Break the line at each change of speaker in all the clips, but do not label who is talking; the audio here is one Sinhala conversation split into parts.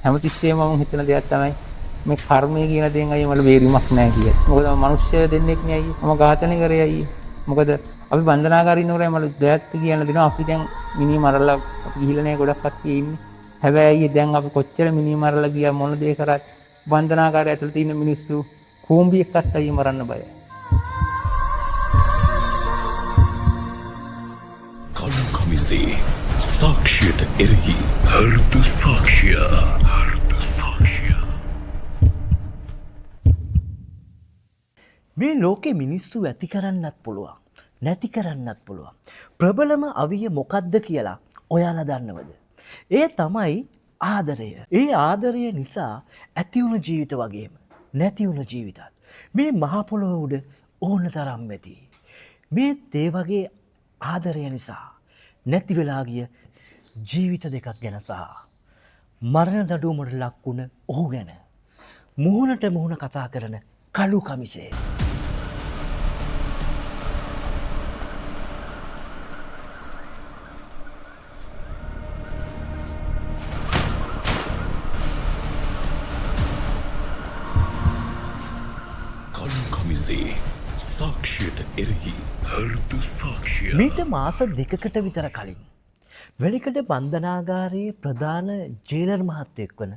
හැමතිස්සෙම මම හිතන දෙයක් තමයි මේ කර්මය කියන දේෙන් අයියේ මට බේරීමක් නෑ කියලා. මොකද මම මිනිස්සු දෙන්නෙක් නේ අයියේ. මම ඝාතනය කරේ අයියේ. මොකද අපි බන්ධනාගාරේ ඉන්නකොට මට දෙයක් කියන්න දෙනවා. අපි දැන් මිනි මරලා අපි ගිහිල්ලා නෑ ගොඩක් කට්ටිය ඉන්නේ. හැබැයි අයියේ දැන් අපි කොච්චර මිනි මරලා ගියා මොන දේ කරත් බන්ධනාගාරය ඇතුළේ තියෙන මිනිස්සු කූඹි එක්කත් අයියේ මරන්න බයයි.
කළු කමිසේ සාක්ෂියට එරෙහි හර්ද සාක්ෂිය හර්ද සාක්ෂිය.
මේ ලෝකෙ මිනිස්සු ඇති කරන්නත් පුළුවන්, නැති කරන්නත් පුළුවන්. ප්‍රබලම අවිය මොකද්ද කියලා ඔයාලා දන්නවද? ඒ තමයි ආදරය. ඒ ආදරය නිසා ඇති වුණු ජීවිත වගේම නැති වුණු ජීවිතත් මේ මහ පොළොව උඩ ඕන තරම් ඇති. මේත් ඒ වගේ ආදරය නිසා නැති වෙලා ගිය ජීවිත දෙකක් ගැන සහ මරණ දඬුවමට ලක් වුණ ඔහු ගැන මුහුණට මුහුණ කතා කරන කළු කමිසේ.
කළු කමිසේ සාක්ෂියට එරෙහි හර්ද සාක්ෂිය.
මීට මාස දෙකකට විතර කලින් වෙලිකඩ බන්ධනාගාරයේ ප්‍රධාන ජේලර් මහත්තයෙක් වන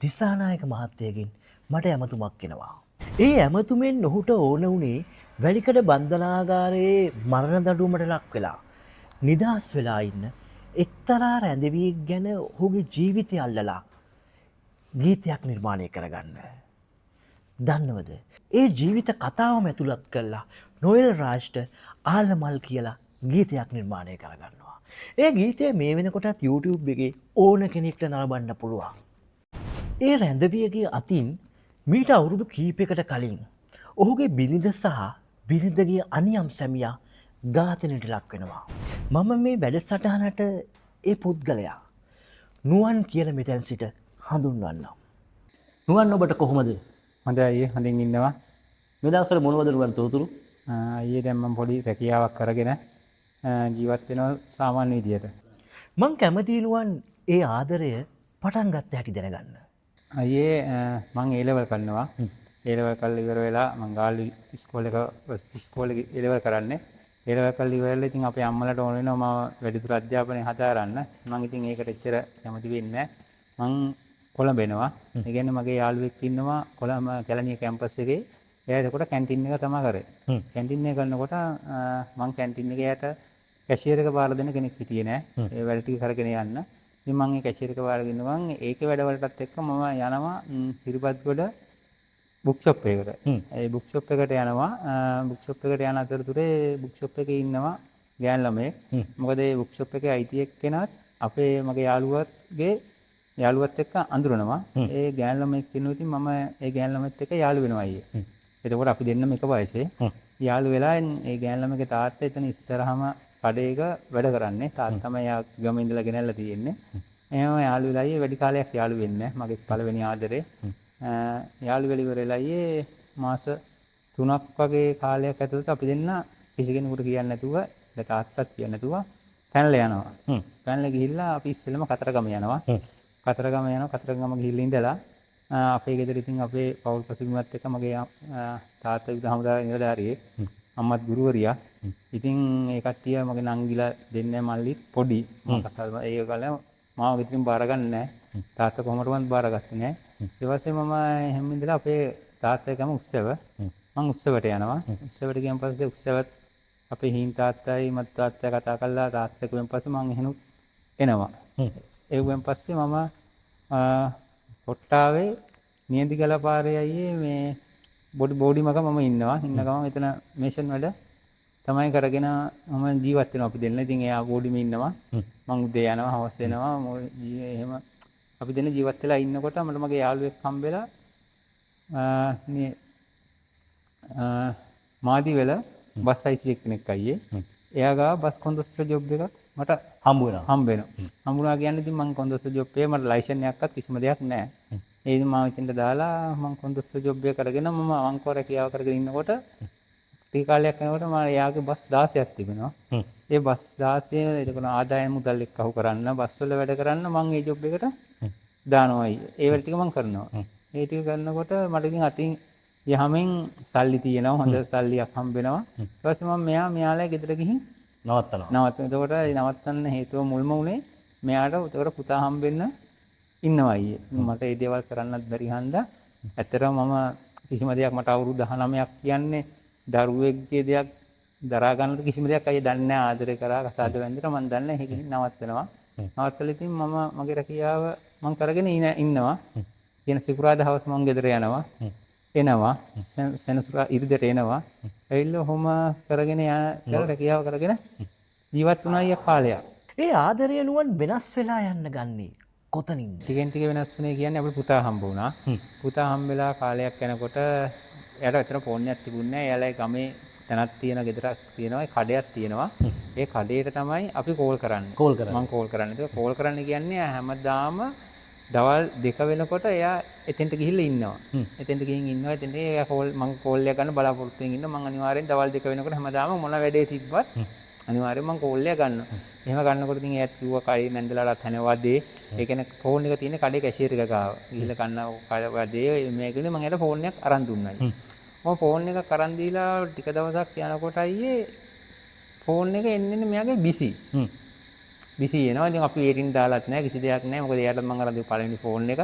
දිසානායක මහත්තයගෙන් මට ඇමතුමක් එනවා. ඒ ඇමතුමෙන් ඔහුට ඕන වුණේ වැලිකඩ බන්ධනාගාරයේ මරණ දඬුවමට ලක් වෙලා නිදහස් වෙලා ඉන්න එක්තරා රැඳවියෙක් ගැන ඔහුගේ ජීවිතය අල්ලලා ගීතයක් නිර්මාණය කරගන්න. දන්නවද? ඒ ජීවිත කතාවම ඇතුළත් කරලා නොයෙල් රාජ්ට ආලමල් කියලා ගීතයක් නිර්මාණය කරගන්නවා. ඒ ගීතය මේ වෙනකොටත් YouTube එකේ ඕන කෙනෙක්ට නරඹන්න පුළුවන්. ඒ රැඳවියගේ අතින් මීට අවුරුදු කීපයකට කලින් ඔහුගේ බිරිඳ සහ බිරිඳගේ අනියම් සැමියා ඝාතනයට ලක් වෙනවා. මම මේ වැඩසටහනට ඒ පුද්ගලයා නුවන් කියලා මෙතැන් සිට හඳුන්වන්නම්. නුවන් ඔබට කොහොමද?
හොඳයි අයියේ, හොඳින් ඉන්නවා.
මේ දවස්වල මොනවද නුවන් තොරතුරු?
අයියේ දැන් මම පොඩි රැකියාවක් කරගෙන ජීවත් වෙනවා සාමාන්‍ය විදියට.
මං කැමතියි නුවන් ඒ ආදරය පටන් ගත්ත හැටි දැනගන්න.
අයියේ මං ඒ ලෙවල් කරනවා. ඒ ලෙවල් කරලා ඉවර වෙලා මං ගාල්ලි ඉස්කෝලේ එක ෆස්ට් ඉස්කෝලේ එකේ ඒ ලෙවල් කරන්නේ. ඒ ලෙවල් කරලා ඉවර වෙලා ඉතින් අපේ අම්මලාට ඕන වෙනවා මාව වැඩිදුර අධ්‍යාපනය හදාරන්න. මං ඉතින් ඒකට එච්චර කැමති වෙන්නේ නෑ. මං කොළඹ එනවා. ඒ කියන්නේ මගේ යාළුවෙක් ඉන්නවා කොළඹ කැලණිය කැම්පස් එකේ. එයා එතකොට කැන්ටින් එක තමයි කරේ. කැන්ටින් එක කරනකොට මං කැන්ටින් එකේ යට කැෂියර් එක බාර දෙන කෙනෙක් හිටියේ නෑ. ඒ වැඩ ටික කරගෙන යන්න. ඉතින් මං ඒ කැෂියර් එක බාරගෙන ගමන් ඒකේ වැඩවලටත් එක්ක මම යනවා කිරිබත්ගොඩ බුක් ෂොප් එකට. ඒ බුක් ෂොප් එකට යනවා. බුක් ෂොප් එකට යන අතරතුරේ බුක් ෂොප් එකේ ඉන්නවා ගෑන් ළමයෙක්. මොකද ඒ බුක් ෂොප් එකේ අයිති එක්කෙනාත් අපේ මගේ යාළුවත් එක්ක අඳුරනවා. ඒ ගෑන් ළමයෙක් ඉන්නවා. ඉතින් මම ඒ ගෑන් ළමයෙක් එක්ක යාළු වෙනවා අයියේ. එතකොට අපි දෙන්නම එක වයසේ. යාළු වෙලා ඒ ගෑන් ළමගේ තාත්තා එතන ඉස්සරහම කඩේක වැඩ කරන්නේ. තාත්තා තමයි යා ගම ඉඳලා ගෙනල්ලා තියෙන්නේ. එහෙම යාළු වෙලා අයියේ වැඩි කාලයක් යාළු වෙන්නේ නැහැ. මගේ පළවෙනි ආදරේ. යාළු වෙලා ඉවර වෙලා අයියේ මාස 3ක් වගේ කාලයක් ඇතුළත අපි දෙන්න කිසි කෙනෙකුට කියන්නේ නැතුව, ඒ තාත්තත් කියන්නේ නැතුව පැනලා යනවා. පැනලා ගිහිල්ලා අපි ඉස්සෙල්ලම කතරගම යනවා. කතරගම යනවා. කතරගම ගිහිල්ලා ඉඳලා අපේ ගෙදර ඉතින් අපේ පවුල් පසුබිමත් එක්ක මගේ තාත්තා යුද හමුදාවේ නිලධාරියෙක්, අම්මත් ගුරුවරියක්. ඉතින් ඒ කට්ටිය මගේ නංගිලා දෙන්නේ මල්ලිත් පොඩි. මම කසාද ඒ කාලේ මාව ගෙදරින් බාර ගන්න නෑ. තාත්තා කොහොමදවත් බාරගත්තේ නෑ. ඊට පස්සේ මම එහෙම ඉඳලා අපේ තාත්තා ගම උත්සව. මං උත්සවට යනවා. උත්සවට ගියන් පස්සේ උත්සවත් අපේ හීන් තාත්තයි මත් තාත්තයි කතා කරලා තාත්තා කිව්වන් පස්සේ මං එහෙනුත් එනවා. ඒ වුණන් පස්සේ මම කොට්ටාවේ නියඳිගල පාරේ අයියේ මේ බෝඩි මග මම ඉන්නවා. ඉන්න ගමන් එතන මේෂන් වැඩ තමයි කරගෙන මම ජීවත් වෙනවා අපි දෙන්න. ඉතින් එයා බෝඩිම ඉන්නවා. මං උදේ යනවා, හවස එනවා. එහෙම අපි දෙන්න ජීවත් වෙලා ඉන්නකොට මට මගේ යාළුවෙක් හම්බෙලා මේ මාදිවල බස් අයිසි එක්කෙනෙක් අයියේ. එයා ගාව බස් කොන්දොස්තර ජොබ් එකක් මට
හම්බ වෙනවා.
හම්බ වෙනවා. හම්බුණා කියන්නේ ඉතින් මං කොන්දොස්තර ජොබ් එකේ මට ලයිසන් එකක්වත් කිසිම දෙයක් නෑ. ඒ ඉතින් මාව ඉතින්ට දාලා මං කොන්දොස්තර ජොබ් එක කරගෙන මම අවංකව රැකියාව කරගෙන ඉන්නකොට ටික කාලයක් යනකොට මම එයාගේ බස් 16ක් තිබෙනවා. ඒ බස් 16 එතකොට ආදායම් මුදල් එක්ක අහු කරන්න බස් වල වැඩ කරන්න මං ඒ ජොබ් එකට දානවා අයියේ. ඒ වැඩ ටික මං කරනවා. ඒ ටික කරනකොට මට ඉතින් අතින් යහමින් සල්ලි තියෙනවා, හොඳ සල්ලියක් හම්බ වෙනවා. ඊට පස්සේ මම මෙයාලා ගෙදර ගිහින්
නවත්තනවා.
නවත්තනවා. එතකොට ඒ නවත්තන්න හේතුව මුල්ම උනේ මෙයාට එතකොට පුතා හම්බෙන්න ඉන්නවා අයියේ. මට ඒ දේවල් කරන්නත් බැරි හන්දා ඇත්තටම මම කිසිම දෙයක් මට අවුරුදු 19ක් කියන්නේ දරුවෙක්ගේ දෙයක් දරා ගන්නට කිසිම දෙයක් අයියේ දන්නේ නැහැ. ආදරේ කරා කසාද වැඳලා මං දන්නේ නැහැ. ඒක නවත්තනවා. නවත්තලා ඉතින් මම මගේ රැකියාව මං කරගෙන ඉන්නවා. කියන සිකුරාදා හවස මං ගෙදර යනවා. එනවා. සෙනසුරා ඉරිදට එනවා. ඇවිල්ලා ඔහොම කරගෙන යන රැකියාව කරගෙන ජීවත් වුණා අයියා කාලයක්.
ඒ ආදරය නුවන් වෙනස් වෙලා යන්න ගන්නේ කොතනින්ද?
ටිකෙන් ටික වෙනස් වුණේ කියන්නේ අපිට පුතා හම්බ වුණා. පුතා හම්බ වෙලා කාලයක් යනකොට එයාට අතර ෆෝන් එකක් තිබුණේ නැහැ. එයාලා ගමේ තැනක් තියෙන ගෙදරක් තියෙනවා, ඒ කඩයක් තියෙනවා. ඒ කඩේට තමයි අපි කෝල් කරන්නේ.
කෝල් කරන්නේ.
මං කෝල් කරන්නේ. ඒක කෝල් කරන්න කියන්නේ හැමදාම දවල් 2 වෙනකොට එයා එතෙන්ට ගිහිල්ලා ඉන්නවා. එතෙන්ට ගිහින් ඉන්නවා. එතෙන්ට එයා කෝල් මං කෝල් එක ගන්න බලාපොරොත්තු වෙමින් ඉන්නවා. මං අනිවාර්යෙන් දවල් 2 වෙනකොට හැමදාම මොන වැඩේ තිබ්බත් අනිවාර්යෙන් මං කෝල් එක ගන්නවා. එහෙම ගන්නකොට ඉතින් එයාත් කිව්වා කඩේ නැන්දලාටත් හැනවා දේ. ඒ කියන්නේ ෆෝන් එක තියෙන කඩේ කැෂියර් එක ගාව. ගිහිල්ලා කන්න දේ මේකනේ මං එයාට ෆෝන් එකක් අරන් දුන්නා. මම ෆෝන් එකක් අරන් දීලා ටික දවසක් යනකොට අයියේ ෆෝන් එක එන්නේ මෙයාගේ බිසි. බිසි එනවා. ඉතින් අපි වේටින් දාලත් නැහැ, කිසි දෙයක් නැහැ. මොකද එයාටත් මං අරන් දීපු පළවෙනි ෆෝන් එක.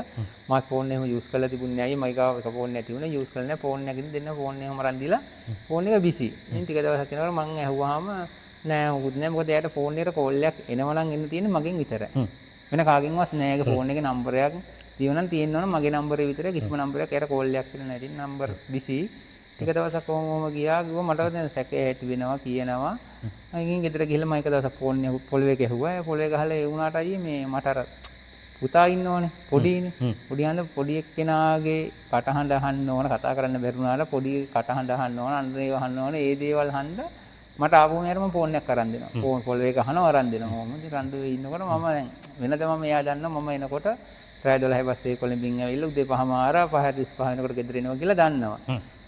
මාත් ෆෝන් එහෙම යූස් කරලා තිබුණේ නැහැ අයියේ. මගේ ගාව එක ෆෝන් නැති වුණා. යූස් කරලා නැහැ. ෆෝන් එකකින් දෙන්න ෆෝන් එකම අරන් දීලා ෆෝන් එක බිසි. ඉතින් ටික දවසක් යනකොට මං ඇහුවාම නෑ මොකුත් නෑ. මොකද එයාට ෆෝන් එකට කෝල් එකක් එනවා නම් එන්න තියෙන්නේ මගෙන් විතරයි. වෙන කාගෙන්වත් නෑ. ඒගේ ෆෝන් එකේ නම්බරයක් තියෙනවා නම් තියෙන්න ඕන මගේ නම්බරේ විතරයි. කිසිම නම්බරයක් එයාට කෝල් එකක් එන්නේ නෑ. ඉතින් නම්බර් බිසි. ටික දවසක් කොහොම කොහොම ගියා. කිව්වා මට දැන් සැකේ ඇති වෙනවා කියනවා. ඉතින් ගෙදර ගිහලා මම එක දවසක් ෆෝන් එක පොළවේ ගැහුවා. ඒ පොළවේ ගහලා ඒ වුණාට අයියේ මේ මට අර පුතා ඉන්නවනේ පොඩිනේ. පොඩි හන්ද පොඩි එක්කෙනාගේ කටහඬ අහන්න ඕන, කතා කරන්න බැරි වුණාට පොඩි කටහඬ අහන්න ඕන, අන්න ඒව අහන්න ඕන. ඒ දේවල් හන්ද මට ආපහු මෙයාට මම ෆෝන් එකක් අරන් දෙනවා. ෆෝන් පොළවේ ගහනවා අරන් දෙනවා. කොහොමද රණ්ඩු වෙ ඉන්නකොට මම දැන් වෙනද මම එයා දන්නවා මම එනකොට රෑ 12 බස් එකේ කොළඹින් ඇවිල්ලා උදේ 5:30 5:35 වෙනකොට ගෙදර එනවා කියලා දන්නවා.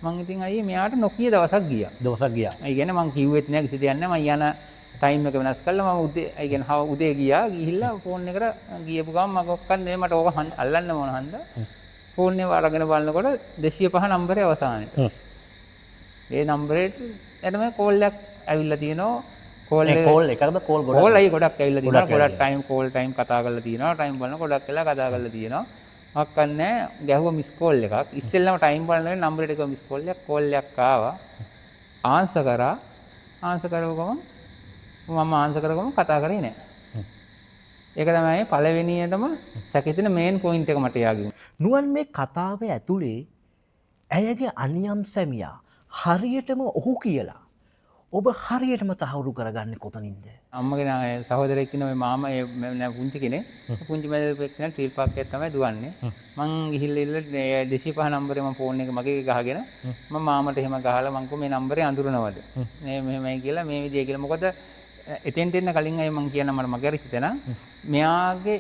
මං ඉතින් අයියේ මෙයාට නොකිය දවසක් ගියා.
දවසක් ගියා.
ඒ කියන්නේ මං කිව්වෙත් නෑ කිසි දෙයක් නෑ. මං යන ටයිම් එක වෙනස් කළා. මම උදේ ඒ කියන්නේ හව උදේ ගියා. ගිහිල්ලා ෆෝන් එකට ගියපු ගමන් මම ඔක්කොම නෙමෙයි මට ඕක අල්ලන්න ඕන හන්ද ෆෝන් එක අරගෙන බලනකොට 205 නම්බරේ අවසානයේ. ඒ නම්බරේට එතන මේ කෝල් එකක් ඇවිල්ලා තියෙනවා. කෝල් එක
කෝල් එකක්ද කෝල් ගොඩක්?
කෝල් අයියේ ගොඩක් ඇවිල්ලා තියෙනවා. ගොඩක් ටයිම් කෝල් ටයිම් කතා කරලා තියෙනවා. ටයිම් බලන ගොඩක් වෙලා කතා කරලා තියෙනවා. මොකක් නැහැ ගැහුව මිස් කෝල් එකක්. ඉස්සෙල්ලාම ටයිම් බලනකොට නම්බරේට ගිහුව මිස් කෝල් එකක්. කෝල් එකක් ආවා. ආන්සර් කරා. ආන්සර් කරව ගමන් මම ආන්සර් කරව ගමන් කතා කරේ නෑ. ඒක තමයි පළවෙනියටම සැකෙතෙන මේන් පොයින්ට් එක මට යාගේ.
නුවන් මේ කතාව ඇතුලේ ඇයගේ අනියම් සැමියා හරියටම ඔහු කියලා ඔබ හරියටම තහවුරු කරගන්නේ කොතනින්ද?
අම්මගේ සහෝදරයෙක් ඉන්නවා මේ මාමා ඒ නෑ පුංචි කෙනෙක්. පුංචි මැදපු එක්කෙනා ට්‍රීල් පාක් එකක් තමයි දුවන්නේ. මං ගිහිල්ලා ඉල්ල 205 නම්බරේ මං ෆෝන් එක මගේ ගහගෙන මං මාමට එහෙම ගහලා මං කිව්වා මේ නම්බරේ අඳුරනවද? මේ මෙහෙමයි කියලා මේ විදිය කියලා. මොකද එතෙන්ට එන්න කලින් අය මං කියන මට මගේ අර හිතෙන මෙයාගේ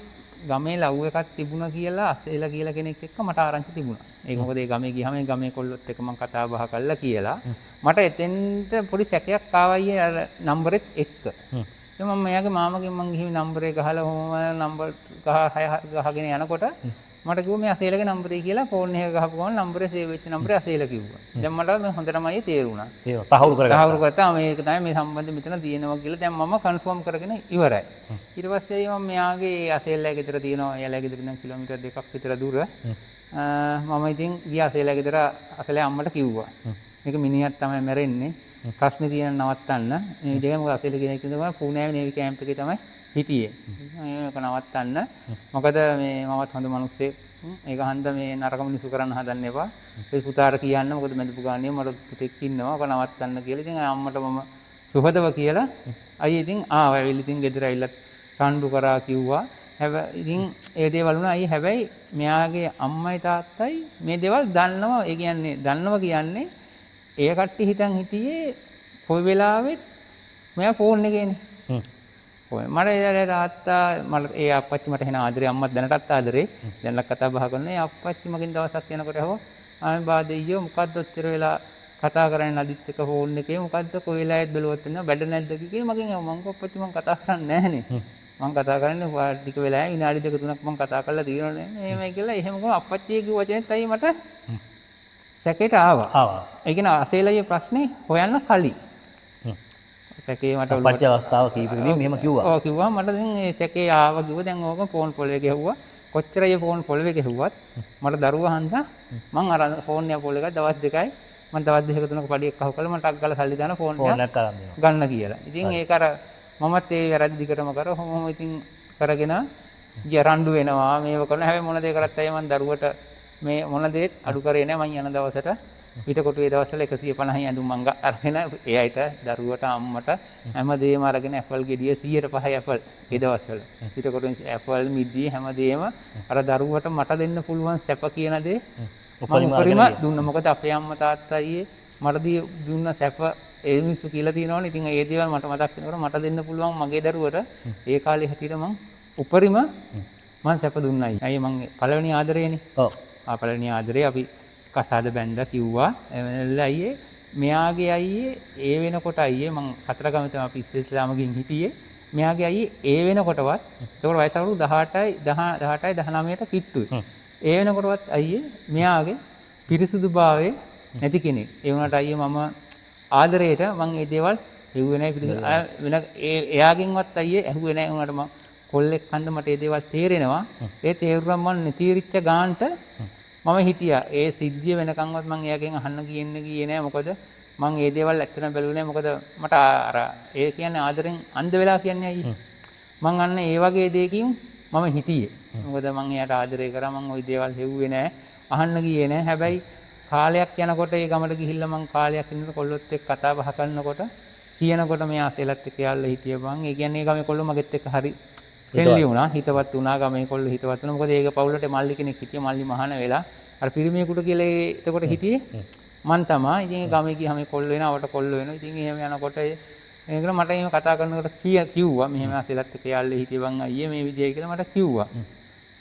ගමේ ලව් එකක් තිබුණා කියලා අසේලා කියලා කෙනෙක් එක්ක මට ආරංචි තිබුණා. ඒක මොකද ඒ ගමේ ගියාම ඒ ගමේ කොල්ලොත් එක්ක මං කතා බහ කළා කියලා මට එතෙන්ට පොඩි සැකයක් ආවා අයියේ අර නම්බරෙත් එක්ක. ඉතින් මම මෙයාගේ මාමගෙන් මං ගිහින් නම්බරේ ගහලා කොහොම නම්බර් ගහ හය ගහගෙන යනකොට මට කිව්වා මේ අසේලගේ නම්බරේ කියලා ෆෝන් එක ගහපු ගමන් නම්බරේ සේව් වෙච්ච නම්බරේ අසේල කිව්වා. දැන් මට මේ හොඳටම අයියේ තේරුණා.
ඒක තහවුරු කරගත්තා.
තහවුරු කරගත්තා. මේක තමයි මේ සම්බන්ධ මෙතන තියෙනවා කියලා දැන් මම කන්ෆර්ම් කරගෙන ඉවරයි. ඊට පස්සේ මම මෙයාගේ අසේලගේ ගෙදර තියෙනවා. එයාලගේ ගෙදර ඉඳන් කිලෝමීටර් 2ක් විතර දුර. මම ඉතින් ගියා අසේලගේ ගෙදර අසේලගේ අම්මට කිව්වා. මේක මිනිහක් තමයි මැරෙන්නේ. ප්‍රශ්නේ තියෙන නවත්තන්න. මේ විදිහට මොකද අසේල කෙනෙක් ඉඳලා පූනාවේ නේවි කැම්ප් එකේ තමයි හිටියේ. මේක නවත්තන්න. මොකද මේ මමත් හොඳ මිනිස්සෙක්. ඒක හන්ද මේ නරක මිනිස්සු කරන්න හදන්න එපා. ඒ පුතාට කියන්න මොකද මැදපු ගානේ මට පුතෙක් ඉන්නවා. ඔක නවත්තන්න කියලා. ඉතින් අම්මට මම සුහදව කියලා අයියේ ඉතින් ආවා. ඇවිල්ලා ඉතින් ගෙදර ඇවිල්ලා රණ්ඩු කරා කිව්වා. හැබැයි ඉතින් ඒ දේවල් වුණා අයියේ. හැබැයි මෙයාගේ අම්මයි තාත්තයි මේ දේවල් දන්නවා. ඒ කියන්නේ දන්නවා කියන්නේ ඒ කට්ටිය හිතන් හිටියේ කොයි වෙලාවෙත් මෙයා ෆෝන් එකේනේ. කොහේ මට ඒ තාත්තා මට ඒ අප්පච්චි මට එන ආදරේ අම්මත් දැනටත් ආදරේ. දැන්ලක් කතා බහ කරනවා. ඒ අප්පච්චි මගෙන් දවසක් යනකොට ඇහුවා ආ බා දෙයියෝ මොකද්ද ඔච්චර වෙලා කතා කරන්නේ නදිත් එක්ක ෆෝන් එකේ මොකද්ද කොයි වෙලාවෙත් බැලුවත් එනවා වැඩ නැද්ද කිව්වේ මගෙන් ඇහුවා. මං කිව්වා අප්පච්චි මං කතා කරන්නේ නැහනේ. මං කතා කරන්නේ ඔයා ටික වෙලා විනාඩි දෙක තුනක් මං කතා කරලා තියෙනවනේ එහෙමයි කියලා එහෙම කොහොම අප්පච්චි කිව්ව වචනේත් අයියේ මට සැකේට ආවා.
ආවා.
ඒ කියන්නේ අසේලයේ ප්‍රශ්නේ හොයන්න කලින්. සැකේ මට
අප්පච්චි අවස්ථාව කීපෙකදී මෙහෙම කිව්වා.
ඔව් කිව්වා මට දැන් ඒ සැකේ ආවා කිව්වා දැන් ඕක ෆෝන් පොළවේ ගැහුවා. කොච්චර ඒ ෆෝන් පොළවේ ගැහුවත් මට දරුවා හන්දා මං අර ෆෝන් එක පොළවේ දවස් දෙකයි මං දවස් දෙක තුනක පඩි එක්ක අහු කරලා මට ටක් ගාලා සල්ලි දාන ෆෝන්
එකක් අරන් දෙනවා.
ගන්න කියලා. ඉතින් ඒක අර මමත් ඒ වැරදි දිගටම කර ඔහොම ඉතින් කරගෙන ගියා රණ්ඩු වෙනවා මේව කරන හැබැයි මොන දේ කරත් අයියා මං දරුවට මේ මොන දේත් අඩු කරේ නෑ මං යන දවසට පිටකොටුවේ දවස්වල 150 ඇඳුම් මං අරගෙන ඒ අයට දරුවට අම්මට හැම දේම අරගෙන ඇපල් ගෙඩිය 105 ඇපල් ඒ දවස්වල පිටකොටුවෙන් ඇපල් මිදි හැම දේම අර දරුවට මට දෙන්න පුළුවන් සැප කියන දේ මං උපරිම දුන්න. මොකද අපේ අම්මා තාත්තා අයියේ මට දුන්න සැප ඒ මිනිස්සු කියලා තියෙනවනේ. ඉතින් ඒ දේවල් මට මතක් වෙනකොට මට දෙන්න පුළුවන් මගේ දරුවට ඒ කාලේ හැටියට මං උපරිම මං සැප දුන්නයි. අයියේ මං පළවෙනි ආදරේනේ.
ඔව්.
ආ පළවෙනි ආදරේ අපි කසාද බැඳලා කිව්වා. එවනල්ල අයියේ මෙයාගේ අයියේ ඒ වෙනකොට අයියේ මං කතරගම තමයි අපි ඉස්සෙල්ලාම ගින් හිටියේ. මෙයාගේ අයියේ ඒ වෙනකොටවත් ඒතකොට වයස අවුරුදු 18යි 18යි 19ට කිට්ටුයි. ඒ වෙනකොටවත් අයියේ මෙයාගේ පිරිසුදුභාවය නැති කෙනෙක්. ඒ වුණාට අයියේ මම ආදරේට මං ඒ දේවල් හෙව්වේ නෑ පිළිසු වෙන ඒ එයාගෙන්වත් අයියේ ඇහුවේ නෑ. ඒ වුණාට මං කොල්ලෙක් හන්ද මට ඒ දේවල් තේරෙනවා. ඒ තේරුණාම මං නිතීරිච්ච ගාන්ට මම හිටියා. ඒ සිද්ධිය වෙනකන්වත් මං එයාගෙන් අහන්න කියන්නේ ගියේ නෑ. මොකද මං ඒ දේවල් ඇත්තටම බැලුවේ නෑ. මොකද මට අර ඒ කියන්නේ ආදරෙන් අන්ධ වෙලා කියන්නේ අයියේ. මං අන්න ඒ වගේ දෙයකින් මම හිටියේ. මොකද මං එයාට ආදරය කරා. මං ওই දේවල් හෙව්වේ නෑ. අහන්න ගියේ නෑ. හැබැයි කාලයක් යනකොට ඒ ගමට ගිහිල්ලා මං කාලයක් ඉන්නකොට කොල්ලොත් එක්ක කතා බහ කරනකොට කියනකොට මේ අසේලත් එක්ක යාළුවා හිටිය බං. ඒ කියන්නේ ඒ ගමේ කොල්ලෝ මගෙත් එක්ක හරි ෆ්‍රෙන්ඩ්ලි වුණා. හිතවත් වුණා. ගමේ කොල්ලෝ හිතවත් වුණා. මොකද ඒක පවුලට මල්ලි කෙනෙක් හිටියා. මල්ලි මහාන වෙලා අර පිරිමියෙකුට කියලා ඒ එතකොට හිටියේ මං තමා. ඉතින් ඒ ගමේ ගියාම මේ කොල්ලෝ එනවා, අවට කොල්ලෝ එනවා. ඉතින් එහෙම යනකොට ඒකල මට එහෙම කතා කරනකොට කිව්වා මෙහෙම අසේලත් එක්ක යාළුවා හිටිය බං අයියේ මේ විදියයි කියලා මට කිව්වා.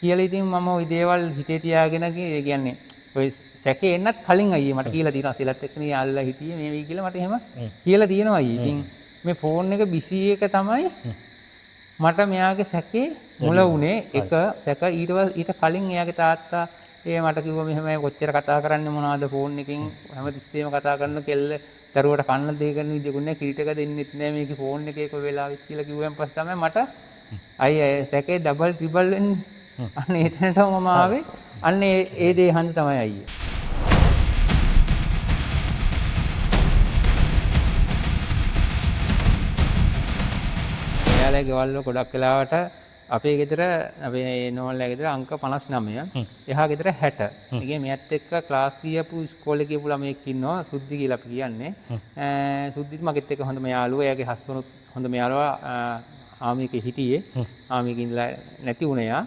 කියලා ඉතින් මම ওই දේවල් හිතේ තියාගෙන ගියේ. ඒ කියන්නේ ඔය සැකේ එන්නත් කලින් අයියේ මට කියලා තියෙනවා අසේලත් එක්කනේ යාළුවා හිටියේ මේ වෙයි කියලා මට එහෙම කියලා තියෙනවා අයියේ. ඉතින් මේ ෆෝන් එක බිසි එක තමයි මට මෙයාගේ සැකේ මුල වුණේ. එක සැක ඊට කලින් එයාගේ තාත්තා ඒ මට කිව්වා මෙහෙමයි කොච්චර කතා කරන්නේ මොනවද ෆෝන් එකෙන් හැමතිස්සෙම කතා කරන කෙල්ල දරුවට කන්න දෙය කරන විදියකුත් නෑ කිරිට එක දෙන්නෙත් නෑ මේකේ ෆෝන් එකේ කොයි වෙලාවෙත් කියලා කිව්වන් පස්සේ තමයි මට අයියේ සැකේ ඩබල් ට්‍රිපල් වෙන්නේ. අන්න ඒ තැනටම මම ආවේ. අන්න ඒ දේ හන්ද තමයි අයියේ. එයාලා ගෙවල් වල ගොඩක් වෙලාවට අපේ ගෙදර අපේ නෝන්ලා ගෙදර අංක 59 එහා ගෙදර 60. ඒ කියන්නේ මෙයත් එක්ක ක්ලාස් ගියපු ඉස්කෝලේ ගියපු ළමයෙක් ඉන්නවා සුද්දි කියලා අපි කියන්නේ. සුද්දිත් මගෙත් එක්ක හොඳම යාළුවා. එයාගේ හස්බන්ඩ් හොඳම යාළුවා ආමි එකේ හිටියේ. ආමි එකේ ඉඳලා නැති වුණා එයා.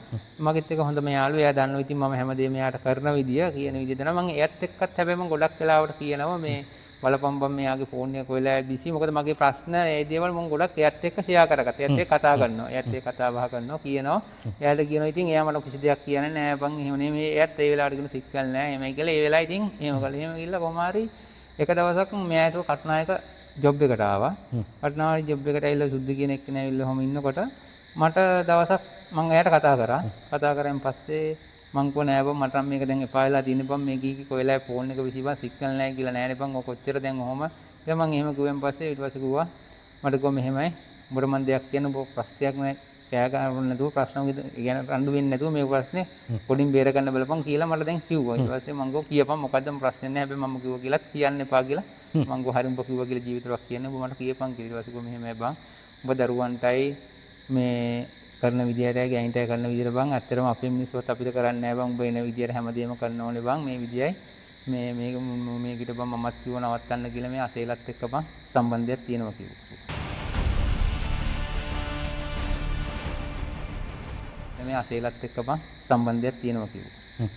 මගෙත් එක්ක හොඳම යාළුවා. එයා දන්නවා ඉතින් මම හැමදේම එයාට කරන විදිය කියන විදිය දන්නවා. මං එයාත් එක්කත් හැබැයි මං ගොඩක් වෙලාවට කියනවා මේ බලපම් බම් මෙයාගේ ෆෝන් එක කොහෙලා බිසි. මොකද මගේ ප්‍රශ්න ඒ දේවල් මං ගොඩක් එයාත් එක්ක ෂෙයා කරගත්තා. එයාත් එක්ක කතා කරනවා. එයාත් එක්ක කතා බහ කරනවා කියනවා. එයාට කියනවා ඉතින් එයා මට කිසි දෙයක් කියන්නේ නෑ බං එහෙම නෙමෙයි. එයාත් ඒ වෙලාවට කියන සික්කල් නෑ එහෙමයි කියලා ඒ වෙලාව ඉතින් එහෙම කළා. එහෙම ගිහලා කොහොම හරි එක දවසක් මෙයා ඒතකොට කටුනායක ජොබ් එකට ආවා. කටුනායක ජොබ් එකට ඇවිල්ලා සුද්දි කියන එක්කෙනා ඇවිල්ලා ඔහොම ඉන්නකොට මට දවසක් මං එයාට කතා කරා. කතා කරන් පස්සේ මං කිව්වා නෑ බං මට නම් මේක දැන් එපා වෙලා තියෙන බං මේ කී කී කොහෙලා ෆෝන් එක විසි බං සිග්නල් නෑ කියලා නෑනේ බං ඔය කොච්චර දැන් ඔහොම ඊට මං එහෙම කිව්වන් පස්සේ ඊට පස්සේ කිව්වා මට කිව්වා මෙහෙමයි උඹට මං දෙයක් කියන්න උඹ ප්‍රශ්නයක් නෑ කෑ ගහන්න නැතුව ප්‍රශ්න ඒ කියන්නේ රණ්ඩු වෙන්නේ නැතුව මේ ප්‍රශ්නේ පොඩින් බේර ගන්න බලපන් කියලා මට දැන් කිව්වා. ඊට පස්සේ මං කිව්වා කියපන් මොකද්ද ප්‍රශ්නේ නෑ හැබැයි මම කිව්වා කියලාත් කියන්න එපා කියලා මං කිව්වා හරි උඹ කිව්වා කියලා ජීවිතේවත් කියන්නේ උඹ මට කියපන් කියලා. ඊට පස්සේ කිව්වා මෙහෙමයි බං උඹ දරුවන්ටයි මේ කරන විදියටයි ගෑනිටයි කරන විදියට බං ඇත්තටම අපේ මිනිස්සුත් අපිට කරන්නේ නෑ බං උඹ එන විදියට හැමදේම කරන්න ඕනේ බං මේ විදියයි මේ මේක මේකට බං මමත් කිව්වා නවත්තන්න කියලා මේ අසේලත් එක්ක බං සම්බන්ධයක් තියෙනවා කිව්වා. මේ අසේලත් එක්ක බං සම්බන්ධයක් තියෙනවා කිව්වා.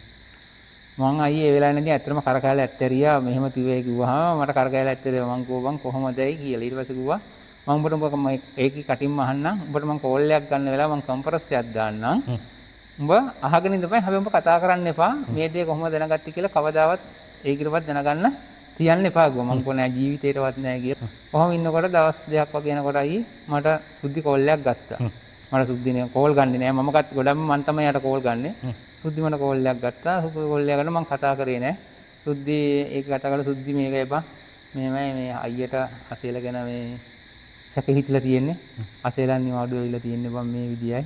මං අයියේ ඒ වෙලාවේ නැදී ඇත්තටම කරකැල ඇත්තරියා මෙහෙම කිව්වේ කිව්වහම මට කරකැල ඇත්තරියා මං කිව්වා බං කොහොමදයි කියලා. ඊට පස්සේ කිව්වා මං උඹට උඹ ඒකේ කටින්ම අහන්නම් උඹට මං කෝල් එකක් ගන්න වෙලාව මං කම්ප්‍රස් එකක් දාන්නම් උඹ අහගෙන ඉඳපන් හැබැයි උඹ කතා කරන්න එපා මේ දේ කොහොමද දැනගත්තේ කියලා කවදාවත් ඒකටවත් දැනගන්න තියන්න එපා කිව්වා. මං කිව්වා නෑ ජීවිතේටවත් නෑ කියලා. කොහොම ඉන්නකොට දවස් දෙකක් වගේ යනකොට අයියේ මට සුද්ධි කෝල් එකක් ගත්තා. මට සුද්දි නේ කෝල් ගන්නේ නෑ. මම ගත්ත ගොඩක්ම මං තමයි යාට කෝල් ගන්නෙ. සුද්දි මට කෝල් එකක් ගත්තා. සුද්දි කෝල් එක ගන්න මං කතා කරේ නෑ. සුද්දි ඒක කතා කරලා සුද්දි මේක එපා. මෙහෙමයි මේ අයියට අසේල ගැන මේ සැක හිතිලා තියෙන්නේ. අසේලන් නිවාඩුව ඇවිල්ලා තියෙන්නේ බං මේ විදියයි.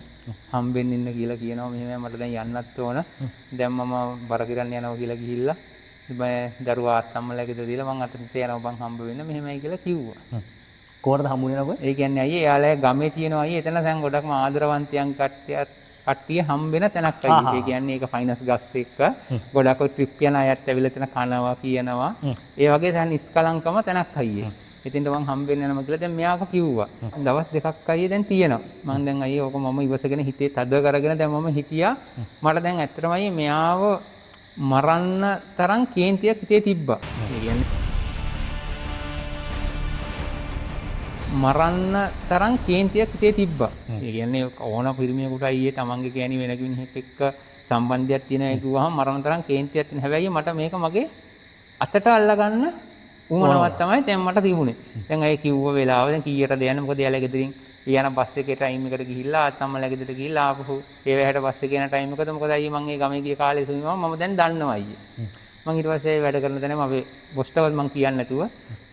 හම්බෙන්න ඉන්න කියලා කියනවා. මෙහෙමයි මට දැන් යන්නත් ඕන. දැන් මම බර කිරන්න යනවා කියලා ගිහිල්ලා ඉතින් දරුවා අත්තම්මලා ගෙදර දීලා මං අතට යනවා බං හම්බ වෙන්න මෙහෙමයි කියලා කිව්වා.
කොහොමද හම්බුනේ නේද?
ඒ කියන්නේ අයියේ එයාලා ගමේ තියෙනවා අයියේ එතන දැන් ගොඩක්ම ආදරවන්තයන් කට්ටිය හම්බෙන තැනක් අයියේ. ඒ කියන්නේ ඒක ෆයිනස් ගස් එක්ක ගොඩක් ඔය ට්‍රිප් යන අයත් ඇවිල්ලා එතන කනවා කියනවා. ඒ වගේ දැන් නිස්කලංකම තැනක් අයියේ. එතෙන්ට මං හම්බෙන්න යනවා කියලා දැන් මෙයාක කිව්වා. දවස් දෙකක් අයියේ දැන් තියෙනවා. මං දැන් අයියේ ඕක මම ඉවසගෙන හිතේ තද කරගෙන දැන් මම හිටියා. මට දැන් ඇත්තටම අයියේ මෙයාව මරන්න තරම් කේන්තියක් හිතේ තිබ්බා. ඒ කියන්නේ මරන්න තරම් කේන්තියක් හිතේ තිබ්බා. ඒ කියන්නේ ඕන පිරිමියෙකුට අයියේ තමන්ගේ ගෑණි වෙන කෙනෙක් එක්ක සම්බන්ධයක් තියෙනවා කිව්වහම මරන්න තරම් කේන්තියක් තියෙන. හැබැයි මට මේක මගේ අතට අල්ලගන්න උවමනාවක් තමයි දැන් මට තිබුණේ. දැන් අය කිව්ව වෙලාව දැන් කීයටද යන්නේ? මොකද එයාලා ගෙදරින් යන බස් එකේ ටයිම් එකට ගිහිල්ලා අත්තම්මලා ගෙදරට ගිහිල්ලා ආපහු ඒ වෙලාවට බස් එකේ යන ටයිම් එකද මොකද අයියේ මං ඒ ගමේ ගිය කාලේ සුමිමම මම දැන් දන්නවා අයියේ. මං ඊට පස්සේ වැඩ කරන තැනම අපේ බොස්ටවත් මං කියන්නේ නැතුව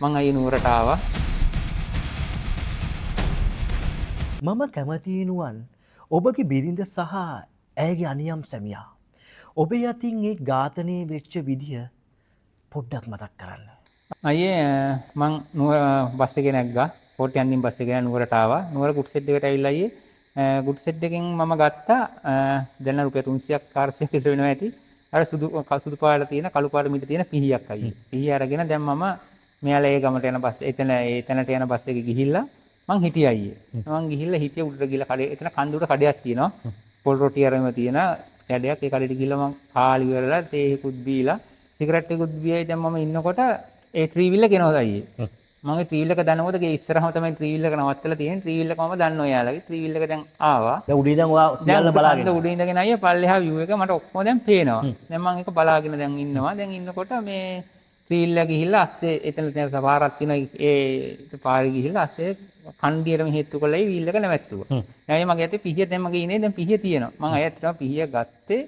මං අයියේ නුවරට ආවා.
මම කැමතියි නුවන් ඔබගේ බිරිඳ සහ ඇයගේ අනියම් සැමියා ඔබේ අතින් ඒ ඝාතනය වෙච්ච විදිය පොඩ්ඩක් මතක් කරන්න.
අයියේ මං නුවර බස් එකේ නැග්ගා. කෝට්ටේ යන්දින් බස් එකේ නුවරට ආවා. නුවර ගුඩ් සෙට් එකට ඇවිල්ලා අයියේ ගුඩ් සෙට් එකෙන් මම ගත්තා දැන් රුපියල් 300ක් 400ක් විතර වෙනවා ඇති. අර සුදු සුදු පාට තියෙන කළු පාට මිට තියෙන පිහියක් අයියේ. පිහිය අරගෙන දැන් මම මෙයාලා ඒ ගමට යන බස් එතන ඒ තැනට යන බස් එකේ ගිහිල්ලා මං හිටියා අයියේ. මං ගිහිල්ලා හිටිය උඩට ගිහිල්ලා කඩේ එතන කන්ද උඩ කඩයක් තියෙනවා. පොල් රොටි අරගෙන තියෙන කඩයක්. ඒ කඩේට ගිහිල්ලා මං කාලි ඉවරලා තේ එකකුත් බීලා සිගරට් එකකුත් බියයි. දැන් මම ඉන්නකොට ඒ ත්‍රිවිල් එක එනවා අයියේ. මම ඒ ත්‍රිවිල් එක දන්නකොට ගේ ඉස්සරහම තමයි ත්‍රිවිල් එක නවත්තලා තියෙන්නේ. ත්‍රිවිල් එක මම දන්නවා එයාලගේ. ත්‍රිවිල් එක දැන් ආවා.
දැන් උඩ ඉඳන් ඔයා සියල්ල බලාගෙන.
උඩ ඉඳගෙන අයියේ පල්ලෙහා view එක මට ඔක්කොම දැන් පේනවා. දැන් මම ඒක බලාගෙන දැන් ඉන්නවා. දැන් ඉන්නකොට මේ ත්‍රිවිල් එක ගිහිල්ලා අස්සේ එතන දැන් පාරක් තියෙනවා. ඒ පාරේ ගිහිල්ලා අස්සේ කණ්ඩියටම හේතු කරලා ඒ වීල් එක නැවැත්තුවා. දැන් මගේ අතේ පිහිය දැන් මගේ ඉනේ දැන් පිහිය තියෙනවා. මං අය ඇත්තටම පිහිය ගත්තේ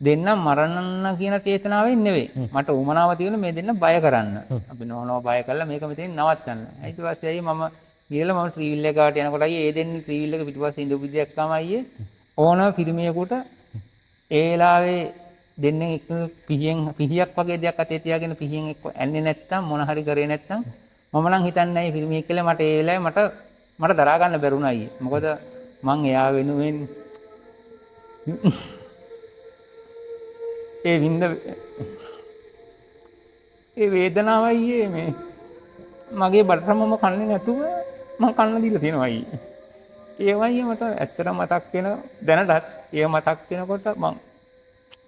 දෙන්න මරන්න කියන චේතනාවෙන් නෙවෙයි. මට උවමනාව තියෙන මේ දෙන්න බය කරන්න. අපි නෝනව බය කරලා මේක මෙතනින් නවත්තන්න. ඊට පස්සේ අයියේ මම ගිහලා මම ත්‍රිවිල් එක ගාවට යනකොට අයියේ ඒ දෙන්න ත්‍රිවිල් එක පිටිපස්සේ ඉඳපු විදියක් අයියේ ඕනම පිරිමියෙකුට ඒ වෙලාවේ දෙන්නෙන් එක්ක පිහියෙන් පිහියක් වගේ දෙයක් අතේ තියාගෙන පිහියෙන් එක්ක ඇන්නේ නැත්තම් මොන හරි කරේ නැත්තම් මම නම් හිතන්නේ අයියේ පිරිමියෙක් කියලා මට ඒ වෙලාවේ මට දරා ගන්න බැරුණා අයියේ. මොකද මං එයා වෙනුවෙන් ඒ වින්ද ඒ වේදනාව අයියේ මේ මගේ බඩට මම කන්නේ නැතුව මං කන්න දීලා තියෙනවා අයියේ. ඒ වගේ මට ඇත්තටම මතක් වෙන දැනටත් ඒ මතක් වෙනකොට මං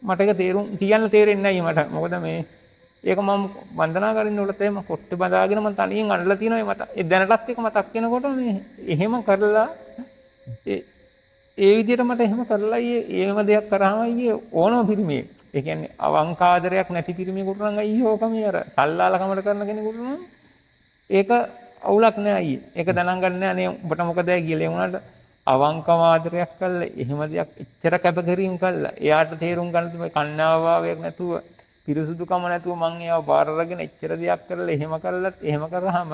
මට ඒක තේරුම් කියන්න තේරෙන්නේ නැහැ අයියේ මට. මොකද මේ ඒක මම වන්දනා කරන්න උඩට එහෙම කොට්ටේ බඳාගෙන මං තනියෙන් අඬලා තියෙනවා ඒ මත. ඒ දැනටත් ඒක මතක් වෙනකොට මේ එහෙම කරලා ඒ විදිහට මට එහෙම කරලා අයියේ එහෙම දෙයක් කරාම අයියේ ඕනම පිරිමියෙක්. ඒ කියන්නේ අවංක ආදරයක් නැති පිරිමියෙකුට නම් අයියේ ඕක මේ අර සල්ලාලකමට කරන කෙනෙකුට නම් ඒක අවුලක් නෑ අයියේ. ඒක දනන් ගන්න නෑ අනේ උඹට මොකද කියලා. ඒ වුණාට අවංකම ආදරයක් කළා එහෙම දෙයක් එච්චර කැපකිරීම කළා එයාට තේරුම් ගන්න තිබ්බ කන්නාභාවයක් නැතුව පිරිසුදුකම නැතුව මං එයාව බාර අරගෙන එච්චර දෙයක් කරලා එහෙම කරලත් එහෙම කරාම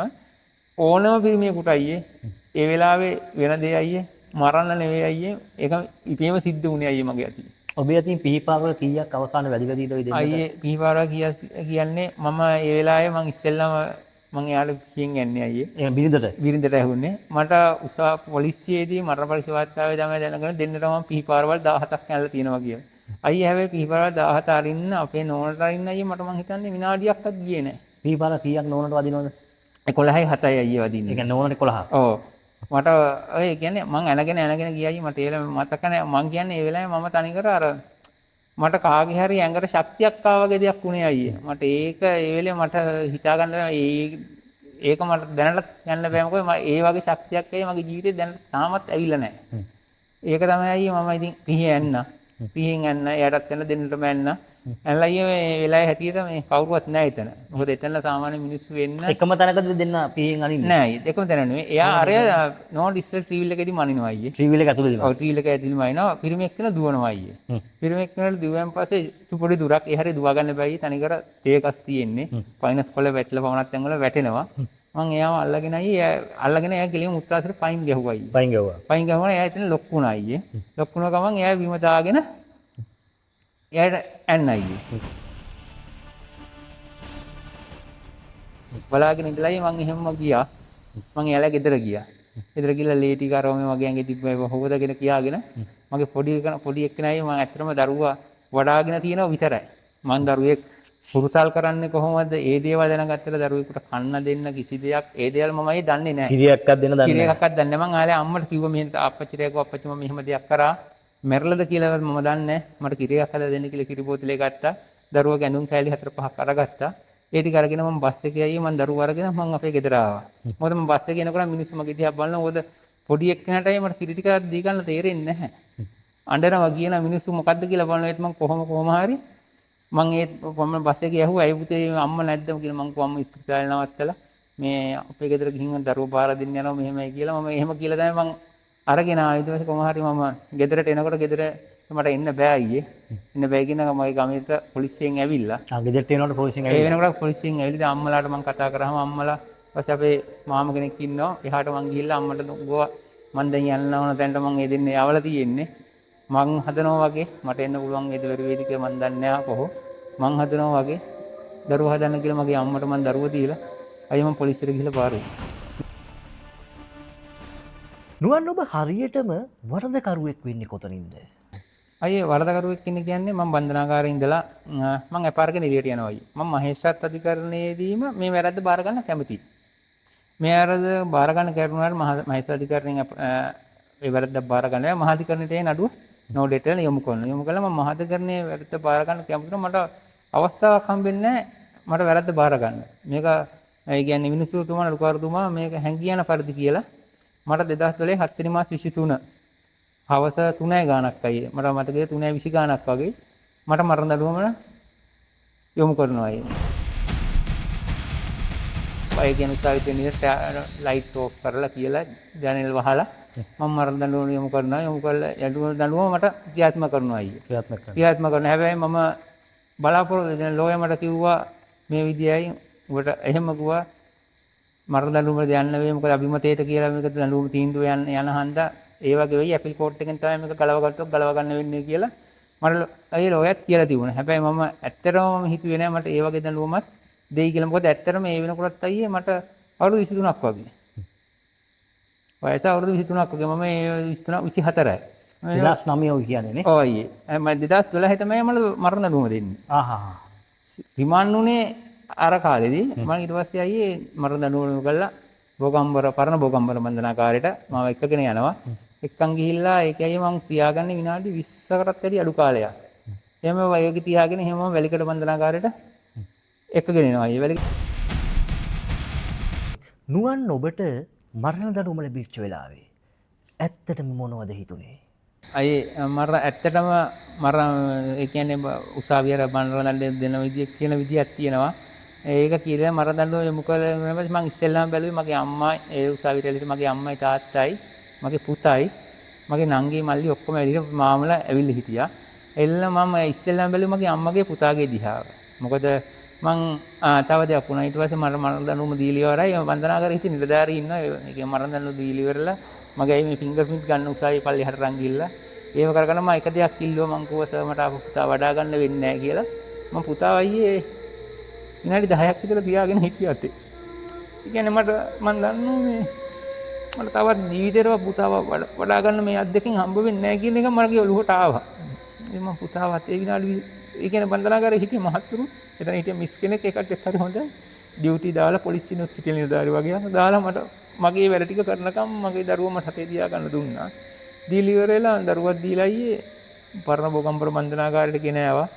ඕනම පිරිමියෙකුට අයියේ ඒ වෙලාවේ වෙන දේ අයියේ මරන්න නෙවෙයි අයියේ ඒක ඉපීම සිද්ධ වුණේ අයියේ මගේ අතින්.
ඔබේ අතින් පිහිපාරවල් කීයක් අවසාන වැදිලා දීලා ඔය දෙන්නට?
අයියේ පිහිපාරවල් කීයක් කියන්නේ මම ඒ වෙලාවේ මං ඉස්සෙල්ලාම මං එයාට පිහින් යන්නේ අයියේ.
ඒ බිරිඳට?
බිරිඳට ඇහුනේ. මට උසා පොලිසියේදී මරණ පරීක්ෂා වාර්තාවේ තමයි දැනගෙන දෙන්නටම මං පිහිපාරවල් 17ක් ඇනලා තියෙනවා කියලා. අයියේ හැබැයි පිහිපාරවල් 17 අරින්න අපේ නෝනට අරින්න අයියේ මට මං හිතන්නේ විනාඩියක්වත් ගියේ නෑ.
පිහිපාර කීයක් නෝනට වදිනවද?
11යි 7යි අයියේ වදින්නේ.
ඒ කියන්නේ නෝනට 11ක්.
ඔව්. මට ඔය කියන්නේ මං ඇනගෙන ඇනගෙන ගියා අයියේ මට ඒ වෙලාවේ මතක නෑ. මං කියන්නේ ඒ වෙලාවේ මම තනිකර අර මට කාගේ හරි ඇඟට ශක්තියක් ආවා වගේ දෙයක් වුණේ අයියේ. මට ඒක ඒ වෙලේ මට හිතා ගන්න බෑ. ඒක මට දැනටත් යන්න බෑ. මොකද මම ඒ වගේ ශක්තියක් අයියේ මගේ ජීවිතේ දැනට තාමත් ඇවිල්ලා නෑ. ඒක තමයි අයියේ මම ඉතින් පිහිය ඇන්නා. පිහින් යන්න එයාටත් යන්න දෙන්නටම යන්න. ඇනලා අයියේ මේ වෙලාවේ හැටියට මේ කවුරුවත් නෑ එතන. මොකද එතන සාමාන්‍ය මිනිස්සු වෙන්න
එකම තැනකද දෙන්න පිහින් අනින්නේ?
නෑ අයියේ, එකම තැන නෙමෙයි. එයා අර නෝන් ඉස්සර ත්‍රිවිල් එකේදී මනිනවා අයියේ.
ත්‍රිවිල් එක ඇතුළේදී.
ඔව්, ත්‍රිවිල් එක ඇතුළේදී මනිනවා. පිරිමි එක්කන දුවනවා අයියේ. පිරිමි එක්කනට දුවන් පස්සේ පොඩි දුරක් ඒ හරිය දුවා ගන්න බෑ අයියේ. තනිකර තේ ගස් තියෙන්නේ. පයිනස් කොළ වැටිලා පවණක් තැන් වල වැටෙනවා. මං එයාව අල්ලගෙන අයියේ, එයා අල්ලගෙන එයා කෙලින්ම මුත්‍රාශ්‍රය පයින් ගැහුවා අයියේ.
පයින් ගැහුවා.
පයින් ගැහුවා එයා එතන ලොක් වුණා අයියේ. ලොක් වුණ ගමන් එයා බිම දාගෙන එයාට ඇන්න අයියේ. බලාගෙන ඉඳලා අයියේ මං එහෙම්ම ගියා. මං එයාලා ගෙදර ගියා. ගෙදර ගිහලා ලේ ටික අරව මේ මගේ ඇඟේ තිබ්බ ඒවා හොදගෙන කියාගෙන මගේ පොඩි එක්කෙනා අයියේ මං ඇත්තටම දරුවා වඩාගෙන තියෙනවා විතරයි. මං දරුවෙක් හුරුතල් කරන්නේ කොහොමද? ඒ දේවල් දැනගත්තට දරුවෙකුට කන්න දෙන්න කිසි දෙයක් ඒ දේවල් මම අයියේ දන්නේ නැහැ.
කිරි එකක්වත් දෙන්න දන්නේ
කිරි
නැහැ.
එකක්වත් දන්නේ නැහැ. මං ආලේ අම්මට කිව්වා මෙහෙම අප්පච්චිට කිව්වා අප්පච්චි මම මෙහෙම දෙයක් කරා. මැරෙලද කියලාවත් මම දන්නේ නැහැ. මට කිරි එකක් හදලා දෙන්න කියලා කිරි බෝතලේ ගත්තා. දරුවගේ ඇඳුම් කෑලි 4-5ක් අරගත්තා. ඒ ටික අරගෙන මම බස් එකේ ආයේ මං දරුවෝ අරගෙන මං අපේ ගෙදර ආවා. මොකද මම බස් එකේ එනකොට මිනිස්සු මගේ දිහා බලනවා. මොකද පොඩි එක්කෙනාට ආයේ මට කිරි ටිකක් දී ගන්න තේරෙන්නේ නැහැ. අඬනවා කියන මිනිස්සු මොකද්ද කියලා බලනවා. ඒත් මං කොහොම හරි මං ඒ මම බස් එකේ ඇහුවා ඇයි පුතේ අම්මා නැද්ද කියලා. මං කිව්වා අම්මා ඉස්පිරිතාලේ නවත්තලා මේ අපේ ගෙදර ගිහින් දරුවෝ බාර දෙන්න යනවා මෙහෙමයි කියලා. මම එහෙම කියලා තමයි මං අරගෙන ආවේ. ඊට පස්සේ කොහොම හරි මම ගෙදරට එනකොට ගෙදර මට එන්න බෑ අයියේ. එන්න බෑ කියන මගේ ගමේට පොලිසියෙන් ඇවිල්ලා.
ගෙදරට එනකොට පොලිසියෙන්
ඒ
ඇවිල්ලා.
වෙනකොට පොලිසියෙන් ඇවිල්ලා ඉතින් අම්මලාට මං කතා කරාම අම්මලා ඊපස්සේ අපේ මාම කෙනෙක් ඉන්නවා. එහාට මං ගිහිල්ලා අම්මට කිව්වා මං දැන් යන්න ඕන තැනට මං ඒ දෙන්නේ යවලා තියෙන්නේ. මං හදනවා වගේ මට එන්න පුළුවන් වේද බැරි වේද කියලා මං දන්නේ නෑ කොහො. මං හදනවා වගේ දරුවෝ හදන්න කියලා මගේ අම්මට මං දරුවෝ දීලා අයියේ මං පොලිසියට ගිහිල්ලා පාරු වුණා.
නුවන් ඔබ හරියටම වරදකරුවෙක් වෙන්නේ කොතනින්ද?
අයියේ වරදකරුවෙක් ඉන්නේ කියන්නේ මං බන්ධනාගාරේ ඉඳලා මං ඇපාරගෙන එළියට යනවා අයියේ. මං මහේස්ත්‍රාත් අධිකරණයේදීම මේ වැරද්ද බාර ගන්න කැමතියි. මේ වැරද්ද බාර ගන්න කැරුණාට මහේස්ත්‍රාත් අධිකරණයෙන් ඒ වැරද්ද බාර ගන්න බෑ. මහාධිකරණයට ඒ නඩුව නෝඩේට යොමු කරනවා. යොමු කළා මං මහාධිකරණයේ වැරද්ද බාර ගන්න කැමති වුණා. මට අවස්ථාවක් හම්බෙන්නේ නැහැ මට වැරද්ද බාර ගන්න. මේක ඒ කියන්නේ විනිසුරුතුමා නඩුකාරතුමා මේක හැංගී යන පරිදි කියලා මට 2012 7 වෙනි මාස 23 හවස 3 ගානක් අයියේ. මට මතකයි 3:20 ගානක් වගේ මට මරණ දඬුවම යොමු කරනවා අයියේ. අය කියන උත්සාහිත වෙන විදිහට ලයිට් ඕෆ් කරලා කියලා ජනෙල් වහලා මම මරණ දඬුවම යොමු කරනවා. යොමු කරලා දඬුවම මට ක්‍රියාත්මක කරනවා අයියේ.
ක්‍රියාත්මක කරනවා.
ක්‍රියාත්මක කරනවා. හැබැයි මම බලාපොරොත්තු වෙන ලෝයර් මට කිව්වා මේ විදියයි උඹට එහෙම කිව්වා මරණ දඬුවම යන්න වෙයි. මොකද අභිමතයට කියලා මේක දඬුවම තීන්දුව යන හන්දා ඒ වගේ වෙයි. ඇපිල් කෝට් එකෙන් තමයි මේක ගලව ගත්තොත් ගලව ගන්න වෙන්නේ කියලා මට ඒ ලෝයත් කියලා තිබුණා. හැබැයි මම ඇත්තටම මම හිතුවේ නෑ මට ඒ වගේ දඬුවමක් දෙයි කියලා. මොකද ඇත්තටම ඒ වෙනකොටත් අයියේ මට අවුරුදු 23ක් වගේ. වයස අවුරුදු 23ක් වගේ. මම ඒ 23 24යි.
2009 ඔය කියන්නේ නේ?
ඔව් අයියේ. මම 2012 තමයි මට මරණ දඬුවම දෙන්නේ. රිමාන්ඩ් උනේ අර කාලෙදී. මම ඊට පස්සේ අයියේ මරණ දඬුවම කළා බෝගම්බර පරණ බෝගම්බර බන්ධනාගාරයට මාව එක්කගෙන යනවා. එක්කන් ගිහිල්ලා ඒක අයියේ මං තියාගන්නේ විනාඩි 20කටත් වැඩි අඩු කාලයක්. එහෙම ඒක තියාගෙන එහෙම මම වැලිකඩ බන්ධනාගාරයට එක්කගෙන එනවා අයියේ. වැලි
නුවන් ඔබට මරණ දඬුවම ලැබිච්ච වෙලාවේ ඇත්තටම මොනවද හිතුනේ?
අයියේ මරණ ඇත්තටම මරණ ඒ කියන්නේ උසාවියට මරණ දඬුවම දෙන විදිය කියන විදියක් තියෙනවා. ඒක කියලා මරණ දඬුවම යොමු කළා පස්සේ මං ඉස්සෙල්ලාම බැලුවේ මගේ අම්මා ඒ උසාවියට ඇවිල්ලා මගේ අම්මයි තාත්තයි මගේ පුතයි මගේ නංගි මල්ලි ඔක්කොම ඇවිල්ලා මාමලා ඇවිල්ලා හිටියා. එල්ල මම ඉස්සෙල්ලාම බැලුවේ මගේ අම්මගේ පුතාගේ දිහාව. මොකද මං තව දෙයක් වුණා. ඊට පස්සේ මට මරණ දඬුවම දීලා ඉවරයි. මම බන්ධනාගාරේ හිටිය නිලධාරී ඉන්නවා. ඒ කියන්නේ මරණ දඬුවම දීලා ඉවරලා මගේ අය මේ ෆින්ගර් ප්‍රින්ට් ගන්න උසාවියේ පල්ලෙහාට රන් ගිහිල්ලා ඒව කරගෙන මම එක දෙයක් ඉල්ලුවා. මං කිව්වා සර් මට ආපහු පුතා වඩා ගන්න වෙන්නේ නැහැ කියලා. මං පුතා අයියේ විනාඩි 10ක් විතර තියාගෙන හිටියා අතේ. ඒ කියන්නේ මට මං දන්නවා මේ මට තවත් ජීවිතේටම පුතාව වඩා ගන්න මේ අත් දෙකෙන් හම්බ වෙන්නේ නැහැ කියන එක මගේ ඔළුවට ආවා. ඉතින් මං පුතාව අතේ විනාඩි ඒ කියන්නේ බන්ධනාගාරේ හිටිය මහත්තුරු එතන හිටිය මිස් කෙනෙක් ඒ කට්ටියත් හරි හොඳයි. ඩියුටි දාලා පොලිසියනොත් හිටිය නිලධාරි වගේ දාලා මට මගේ වැඩ ටික කරනකම් මගේ දරුවා මට හතේ තියා ගන්න දුන්නා. දීලා ඉවර වෙලා දරුවත් දීලා අයියේ පරණ බොගම්බර බන්ධනාගාරයට ගෙන ආවා.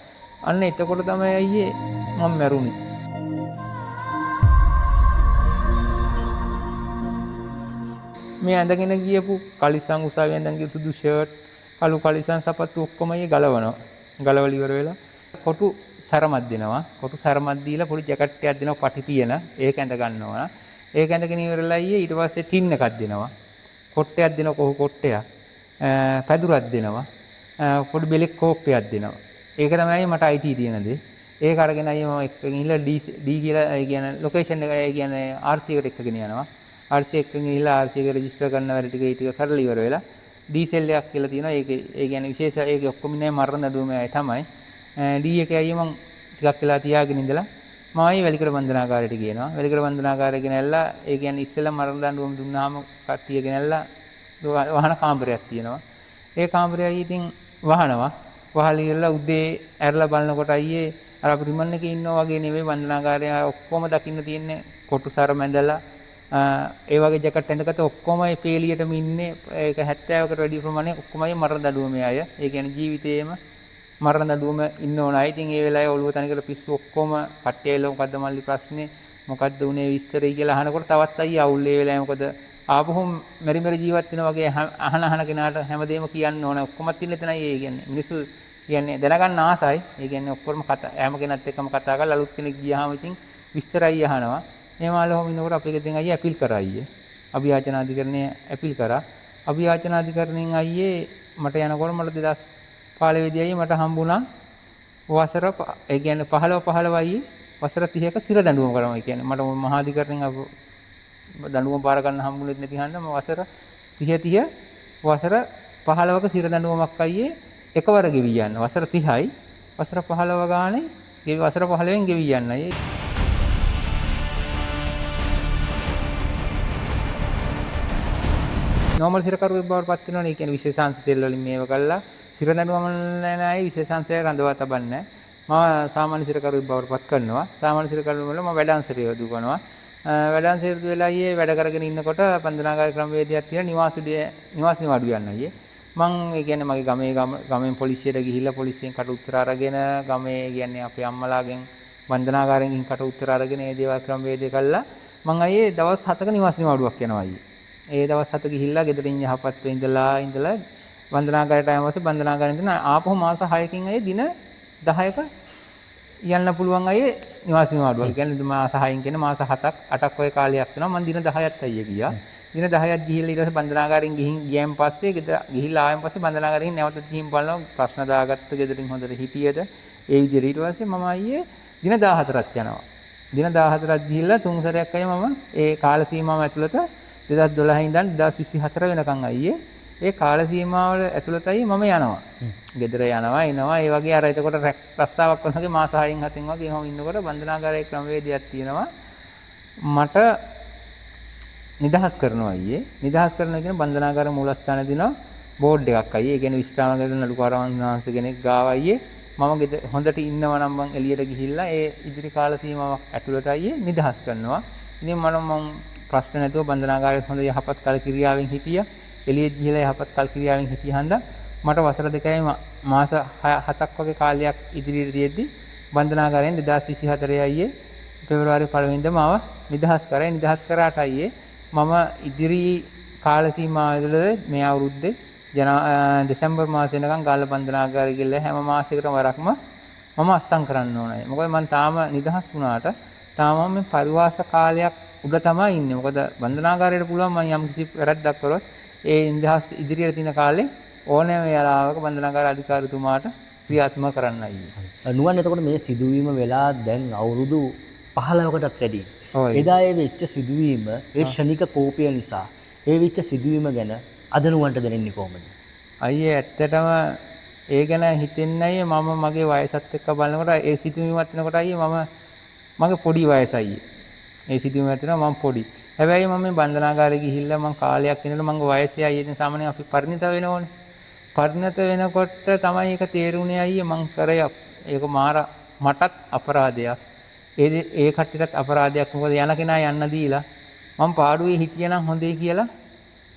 අන්න එතකොට තමයි අයියේ මම මැරුණේ. මේ ඇඳගෙන ගියපු කලිසම් උසාවියෙන් ඇඳන් ගිය සුදු ෂර්ට් කළු කලිසම් සපත්තු ඔක්කොම අයියේ ගලවනවා. ගලවලා ඉවර වෙලා කොටු සරමක් දෙනවා. කොටු සරමක් දීලා පොඩි ජැකට් එකක් දෙනවා පටි තියෙන. ඒක ඇඳ ගන්නවා. ඒක ඇඳගෙන ඉවරලා අයියේ ඊට පස්සේ ටින් එකක් දෙනවා. කොට්ටයක් දෙනවා, කොහු කොට්ටයක්. පැදුරක් දෙනවා. පොඩි බෙලෙක් කෝප්පයක් දෙනවා. ඒක තමයි මට අයිති තියෙන දේ. ඒක අරගෙන අයියේ මම එක්කගෙන ගිහිල්ලා D කියලා ඒ කියන්නේ ලොකේෂන් එක ඒ කියන්නේ RC එකට එක්කගෙන යනවා. RC එක්කගෙන ගිහිල්ලා RC එක රෙජිස්ටර් කරන වැඩ ටික ඒ ටික කරලා ඉවර වෙලා D සෙල් එකක් කියලා තියෙනවා. ඒක ඒ කියන්නේ විශේෂ ඒක ඔක්කොම නෑ මරණ දඬුවම අය තමයි. D එකේ අයියේ මං ටිකක් වෙලා තියාගෙන ඉඳලා මම ආයේ වැලිකඩ බන්ධනාගාරයට ගියනවා. වැලිකඩ බන්ධනාගාරය ගෙනල්ලා ඒ කියන්නේ ඉස්සෙල්ලා මරණ දඬුවම දුන්නාම කට්ටිය ගෙනල්ලා වහන කාමරයක් තියෙනවා. ඒ කාමරය අයියේ ඉතින් වහනවා. වහලා ඉවරලා උදේ ඇරලා බලනකොට අයියේ අර අපි රිමන් එකේ ඉන්නවා වගේ නෙවෙයි බන්ධනාගාරය ඔක්කොම දකින්න තියෙන්නේ කොටු සර මැදලා ඒ වගේ ජැකට් ඇඳගත්ත ඔක්කොම ඒ පේලියටම ඉන්නේ. ඒක 70කට වැඩි ප්‍රමාණයක් ඔක්කොම අය මරණ දඬුවමේ අය. ඒ කියන්නේ ජීවිතේම මරණ දඬුවම ඉන්න ඕන අය. ඉතින් ඒ වෙලාවේ ඔළුව තනිකර පිස්සු ඔක්කොම කට්ටිය ඇවිල්ලා මොකද්ද මල්ලි ප්‍රශ්නේ මොකද්ද උනේ විස්තරය කියලා අහනකොට තවත් අයියා අවුල් ඒ වෙලාවේ මොකද ආපහු මෙරි මෙරි ජීවත් වෙනා වගේ අහන අහන කෙනාට හැමදේම කියන්න ඕන. ඔක්කොමත් ඉන්න එතනයි ඒ කියන්නේ මිනිස්සු කියන්නේ දැනගන්න ආසයි. ඒ කියන්නේ ඔක්කොම කතා හැම කෙනත් එක්කම කතා කරලා අලුත් කෙනෙක් ගියාම ඉතින් විස්තරයි අහනවා. මේ මාළ ඔහොම ඉන්නකොට අපේ ගෙදරින් අයියා ඇපීල් කරා අයියේ. අභියාචනාධිකරණය ඇපීල් කරා. අභියාචනාධිකරණයෙන් අයියේ මට යනකොට මට 2015 දී අයියේ මට හම්බුණා වසර ඒ කියන්නේ 15 15 අයියේ වසර 30ක සිර දඬුවම කරනවා. ඒ කියන්නේ මට මහාධිකරණයෙන් දඬුවම බාර ගන්න හම්බුනේත් නැති හන්ද මම වසර 30 30 වසර 15ක සිර දඬුවමක් අයියේ එකවර ගෙවි යන්න. වසර 30යි වසර 15 ගානේ ගෙවි වසර 15න් ගෙවි යන්න අයියේ. නෝමල් සිරකරුවෙක් බවට පත් වෙනවනේ. ඒ කියන්නේ විශේෂාංශ සෙල් වලින් මේව කළා සිර දඬුවම නැන අය විශේෂාංශය රඳවා තබන්නේ. මම සාමාන්‍ය සිරකරුවෙක් බවට පත් කරනවා. සාමාන්‍ය සිරකරුවෙක් වල මම වැඩාංශයට යොදු කරනවා. වැඩාංශයට යොදු වෙලා අයියේ වැඩ කරගෙන ඉන්නකොට බන්ධනාගාර ක්‍රමවේදයක් තියෙන නිවාස නිවාඩු යන්න අයියේ. මං ඒ කියන්නේ මගේ ගමේ ගමෙන් පොලිසියට ගිහිල්ලා පොලිසියෙන් කට උත්තර අරගෙන ගමේ කියන්නේ අපේ අම්මලාගෙන් බන්ධනාගාරයෙන් ගිහින් කට උත්තර අරගෙන ඒ දේවල් ක්‍රමවේදය කළා. මං අයියේ දවස් 7ක නිවාස නිවාඩුවක් යනවා අයියේ. ඒ දවස් 7 ගිහිල්ලා ගෙදරින් යහපත්ව ඉඳලා බන්ධනාගාරයට ආවම පස්සේ බන්ධනාගාරෙන් ඉඳන් ආපහු මාස 6කින් අයියේ දින 10ක යන්න පුළුවන් අයියේ නිවාස නිවාඩුවක්. ඒ කියන්නේ මාස 6න් කියන්නේ මාස 7ක් 8ක් ඔය කාලයක් වෙනවා. මං දින 10ක් අයියේ ගියා. දින 10ක් ගිහිල්ලා ඊට පස්සේ බන්ධනාගාරෙන් ගිහින් ගියන් පස්සේ ගෙදර ගිහිල්ලා ආවෙන් පස්සේ බන්ධනාගාරෙන් නැවතත් ගිහින් බලනවා ප්‍රශ්න දාගත්ත ගෙදරින් හොඳට හිටියද ඒ විදිහට. ඊට පස්සේ මම අයියේ දින 14ක් යනවා. දින 14ක් ගිහිල්ලා තුන් සැරයක් අයියේ මම ඒ කාල සීමාව ඇතුළත 2012 ඉඳන් 2024 වෙනකන් අයියේ ඒ කාල සීමාවල ඇතුළත අයියේ මම යනවා. ගෙදර යනවා එනවා ඒ වගේ අර එතකොට රස්සාවක් කරන වගේ මාස 6න් 7න් වගේ එහෙම ඉන්නකොට බන්ධනාගාරයේ ක්‍රමවේදයක් තියෙනවා. මට නිදහස් කරනවා අයියේ. නිදහස් කරනවා කියන බන්ධනාගාර මූලස්ථානයේ දින බෝඩ් එකක් අයියේ. ඒ කියන්නේ විශ්‍රාමාගාරේ නඩුකාරවන් වහන්සේ කෙනෙක් ගාව අයියේ මම ගෙදර හොඳට ඉන්නවා නම් මං එළියට ගිහිල්ලා ඒ ඉදිරි කාල සීමාවක් ඇතුළත අයියේ නිදහස් කරනවා. ඉතින් මම ප්‍රශ්න නැතුව බන්ධනාගාරයේ හොඳ යහපත් කල්කිරියාවෙන් හිටියා. එළියට ගිහිල්ලා යහපත් කල්කිරියාවෙන් හිටිය හන්දා මට වසර 2යි මාස 7ක් වගේ කාලයක් ඉදිරියට තියෙද්දි බන්ධනාගාරයෙන් 2024 අයියේ පෙබරවාරි 1 වෙනිදා මාව නිදහස් කරා. නිදහස් කරාට අයියේ මම ඉදිරි කාල සීමාව ඇතුළත මේ අවුරුද්දේ දෙසැම්බර් මාසෙ වෙනකන් ගාල්ල බන්ධනාගාරය ගිහලා හැම මාසයකටම වරක්ම මම අත්සන් කරන්න ඕනයි. මොකද මං තාම නිදහස් වුණාට තාම මම මේ පරිවාස කාලයක් උඩ තමයි ඉන්නේ. මොකද බන්ධනාගාරයට පුළුවන් මං යම් කිසි වැරද්දක් කරොත් ඒ නිදහස් ඉදිරියට තියෙන කාලේ ඕනෑම වෙලාවක බන්ධනාගාර අධිකාරිතුමාට ක්‍රියාත්මක කරන්න අයියේ.
නුවන් එතකොට මේ සිදුවීම වෙලා දැන් අවුරුදු 15කටත් වැඩි. එදා ඒ වෙච්ච සිදුවීම ඒ ක්ෂණික කෝපය නිසා ඒ වෙච්ච සිදුවීම ගැන අද නුවන්ට දැනෙන්නේ කොහොමද?
අයියේ ඇත්තටම ඒ ගැන හිතෙන්නේ අයියේ මම මගේ වයසත් එක්ක බලනකොට ඒ සිදුවීමත් වෙනකොට අයියේ මම මගේ පොඩි වයස අයියේ. ඒ සිදුවීමත් වෙනවා මම පොඩි. හැබැයි මම මේ බන්ධනාගාරේ ගිහිල්ලා මං කාලයක් ඉන්නකොට මගේ වයසේ අයියේ ඉතින් සාමාන්‍යයෙන් අපි පරිණත වෙනවනේ. පරිණත වෙනකොට තමයි ඒක තේරුනේ අයියේ මං කරේ ඒක මාර මටත් අපරාධයක්. ඒ කට්ටියටත් අපරාධයක්. මොකද යන කෙනා යන්න දීලා මං පාඩුවේ හිටියනම් හොඳේ කියලා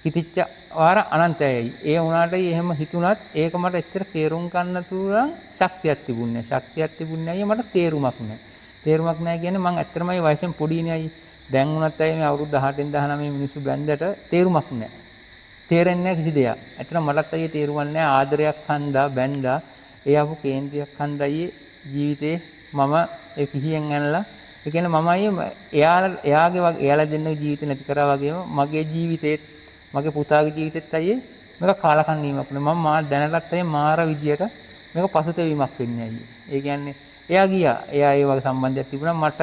හිතිච්ච වාර අනන්තයයි. ඒ වුණාට එහෙම හිතුණත් ඒක මට එච්චර තේරුම් ගන්න තුරන් ශක්තියක් තිබුණේ නෑ. ශක්තියක් තිබුණේ නෑ අයියේ මට තේරුමක් නෑ. තේරුමක් නෑ කියන්නේ මං ඇත්තටම ඒ වයසෙන් පොඩිනේ අයියේ. දැන් වුණත් අයියේ මේ අවුරුදු 18 19 මිනිස්සු බැන්දට තේරුමක් නෑ. තේරෙන්නේ නැහැ කිසි දෙයක්. ඇත්තටම මටත් අයියේ තේරුම් නැහැ ආදරයක් හන්දා බැන්දා ඒ ආපු කේන්ද්‍රයක් හන්දා අයියේ ජීවිතේ මම ඒ පිහියෙන් ඇනලා ඒ කියන්නේ මම අයියේ එයාලා එයාගේ වගේ එයාලා දෙන්නගේ ජීවිතේ නැති කරා වගේම මගේ ජීවිතේත් මගේ පුතාගේ ජීවිතෙත් අයියේ මේක කාලකන්ණීමක් නේ. මම මා දැනටත් අයියේ මාර විදියට මේක පසුතැවීමක් වෙන්නේ අයියේ. ඒ කියන්නේ එයා ගියා. එයා ඒ වගේ සම්බන්ධයක් තිබුණා මට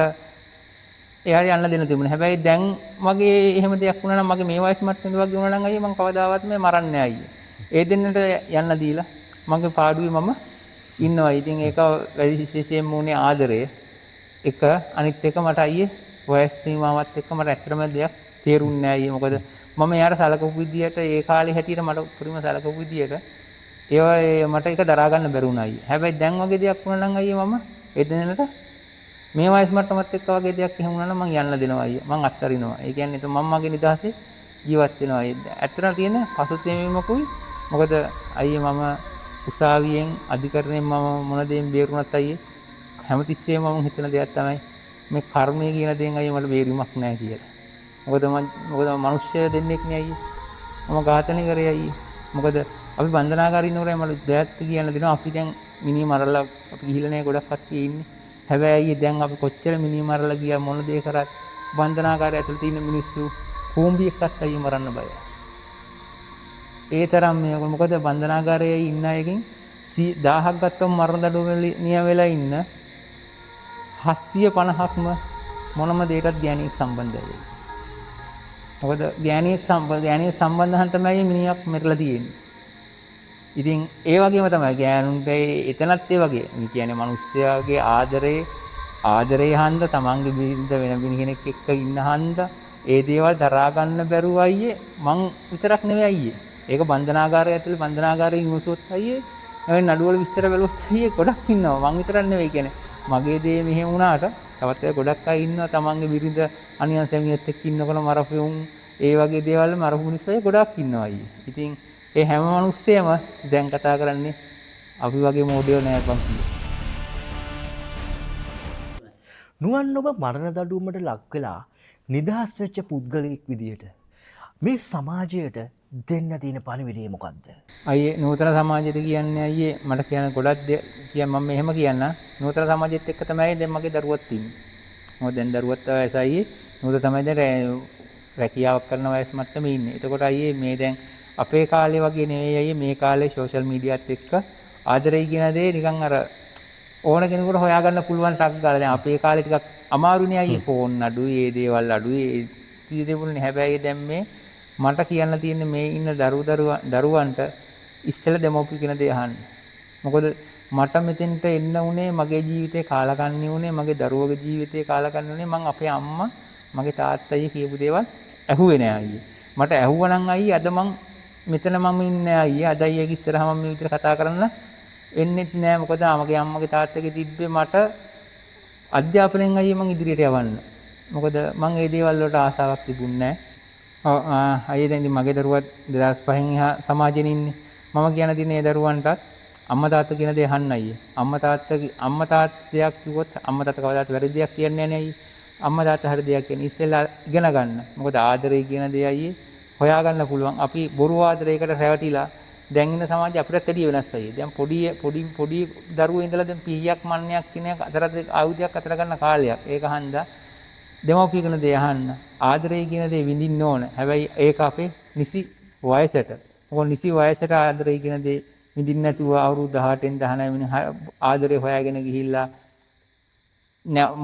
එයාට යන්න දෙන්න තිබුණා. හැබැයි දැන් මගේ එහෙම දෙයක් වුණා නම් මගේ මේ වයස මට්ටමේ වගේ වුණා නම් අයියේ මං කවදාවත් මේ මරන්නේ නෑ අයියේ. ඒ දෙන්නට යන්න දීලා මගේ පාඩුවේ මම ඉන්නවා. ඉතින් ඒක වැඩි විශේෂයෙන්ම වුණේ ආදරය. එක අනිත් එක මට අයියේ වයස් සීමාවත් එක්ක මට ඇත්තටම දෙයක් තේරුන්නේ නෑ අයියේ. මොකද මම එයාට සලකපු විදියට ඒ කාලේ හැටියට මට උපරිම සලකපු විදියට ඒවා මට ඒක දරා ගන්න බැරි වුණා අයියේ. හැබැයි දැන් වගේ දෙයක් වුණා නම් අයියේ මම ඒ දෙන්නට මේ වයස් මට්ටමත් එක්ක වගේ දෙයක් එහෙම වුණා නම් මං යන්න දෙනවා අයියේ. මං අත්හරිනවා. ඒ කියන්නේ එතකොට මං මගේ නිදහසේ ජීවත් වෙනවා අයියේ. ඇත්තටම තියෙන පසුතැවීමකුයි. මොකද අයියේ මම උසාවියෙන් අධිකරණයෙන් මම මොන දෙයෙන් බේරුණත් අයියේ හැමතිස්සෙම මම හිතන දෙයක් තමයි මේ කර්මය කියන දේෙන් අයියේ මට බේරීමක් නෑ කියලා. මොකද මං මොකද මම මිනිස්සය දෙන්නෙක් නේ අයියේ. මම ඝාතනය කරේ අයියේ. මොකද අපි බන්ධනාගාරේ ඉන්නකොට මට දෙයක් කියන්න දෙනවා අපි දැන් මිනිහ මරලා අපි ගිහිල්ලා නෑ ගොඩක් කට්ටිය ඉන්නේ. හැබැයි අයියේ දැන් අපි කොච්චර මිනිහ මරලා ගියා මොන දේ කරත් බන්ධනාගාරය ඇතුළේ තියෙන මිනිස්සු කූඹි එක්කත් අයියේ මරන්න බයයි. ඒ තරම් මේ මොකද බන්ධනාගාරයේ ඉන්න අයගෙන් 1000ක් ගත්තම මරණ දඬුවම නියම වෙලා ඉන්න 750ක්ම මොනම දෙයකටත් ගෑණියෙක් සම්බන්ධයි. මොකද ගෑණියෙක් සම්බන්ධ තමයි මිනිහක් මැරලා තියෙන්නේ. ඉතින් ඒ වගේම තමයි ගෑනුන්ට එතනත් ඒ වගේ. මේ කියන්නේ මිනිස්යාගේ ආදරේ හන්ද තමන්ගේ බිරිඳ වෙන මිනි කෙනෙක් එක්ක ඉන්න හන්ද ඒ දේවල් දරා ගන්න බැරුව අයියේ මං විතරක් නෙවෙයි අයියේ. ඒක බන්ධනාගාරය ඇතුලේ බන්ධනාගාරයේ විමසුවොත් අයියේ ඒ නඩුවල විස්තර බැලුවොත් අයියේ ගොඩක් ඉන්නවා. මං විතරක් නෙවෙයි කියන්නේ මගේ දේ මෙහෙම වුණාට තවත් අය ගොඩක් අය ඉන්නවා තමන්ගේ බිරිඳ අනියන් සැමියත් එක්ක ඉන්නකොට මරපු උන් ඒ වගේ දේවල් මරපු මිනිස්සු අය ගොඩක් ඉන්නවා අයියේ. ඉතින් ඒ හැම මිනිස්සෙම දැන් කතා කරන්නේ අපි වගේ මෝඩයෝ නෑ බං කියලා.
නුවන් ඔබ මරණ දඬුවමට ලක් වෙලා නිදහස් වෙච්ච පුද්ගලයෙක් විදියට මේ සමාජයට දෙන්න තියෙන පණිවිඩය මොකද්ද?
අයියේ නූතන සමාජයට කියන්නේ අයියේ මට කියන්න ගොඩක් දේ කියන්න මම මෙහෙම කියන්න නූතන සමාජෙත් එක්ක තමයි දැන් මගේ දරුවත් ඉන්නේ. මොකද දැන් දරුවත් වයස අයියේ නූතන සමාජයේ රැකියාවක් කරන වයස මට්ටමේ ඉන්නේ. එතකොට අයියේ මේ දැන් අපේ කාලේ වගේ නෙවෙයි අයියේ මේ කාලේ සෝෂල් මීඩියාත් එක්ක ආදරේ කියන දේ නිකන් අර ඕන කෙනෙකුට හොයාගන්න පුළුවන් ටක් ගාලා. දැන් අපේ කාලේ ටිකක් අමාරුනේ අයියේ ෆෝන් අඩුයි, ඒ දේවල් අඩුයි, ඒ තිබුණේ. හැබැයි දැන් මේ මට කියන්න තියෙන්නේ මේ ඉන්න දරුවන්ට ඉස්සෙල්ලා දෙමව්පිය කියන දේ අහන්න. මොකද මට මෙතෙන්ට එන්න උනේ මගේ ජීවිතේ කාලකන්ණි උනේ මගේ දරුවගේ ජීවිතේ කාලකන්ණි උනේ මං අපේ අම්මා මගේ තාත්තා අයියේ කියපු දේවල් ඇහුවේ නෑ අයියේ. මට ඇහුවා නම් අයියේ අද මං මෙතන මම ඉන්නේ අයියේ. අද අයියගේ ඉස්සරහා මම මේ විදිහට කතා කරන්න වෙන්නෙත් නෑ. මොකද මගේ අම්මගේ තාත්තගේ තිබ්බේ මට අධ්‍යාපනයෙන් අයියේ මං ඉදිරියට යවන්න. මොකද මං ඒ දේවල් වලට ආසාවක් තිබුණේ නෑ. ඔව් අයියේ දැන් ඉතින් මගේ දරුවත් 2005න් එහා සමාජෙ ඉන්නේ. මම කියන දිනේ ඒ දරුවන්ටත් අම්මා තාත්තා කියන දේ අහන්න අයියේ. අම්මා තාත්තා දෙයක් කිව්වොත් අම්මා තාත්තා කවදාවත් වැරදි දෙයක් කියන්නේ නෑ අයියේ. අම්මා තාත්තා හරි දෙයක් කියන්නේ ඉස්සෙල්ලා ඉගෙන ගන්න. මොකද ආදරේ කියන දේ අයියේ හොයාගන්න පුළුවන්. අපි බොරු ආදරයකට රැවටිලා දැන් ඉන්න සමාජය අපිටත් වැඩිය වෙනස් අයියේ. දැන් පොඩි පොඩි පොඩි දරුවෝ ඉඳලා දැන් පීයක් මන්නයක් කියන එක අතර ආයුධයක් අතර ගන්න කාලයක්. ඒක හන්දා දෙමව්පිය කියන දේ අහන්න. ආදරේ කියන දේ විඳින්න ඕන. හැබැයි ඒක අපේ නිසි වයසට. මොකද නිසි වයසට ආදරේ කියන දේ විඳින්න නැතුව අවුරුදු 18න් 19 වෙනි ආදරේ හොයාගෙන ගිහිල්ලා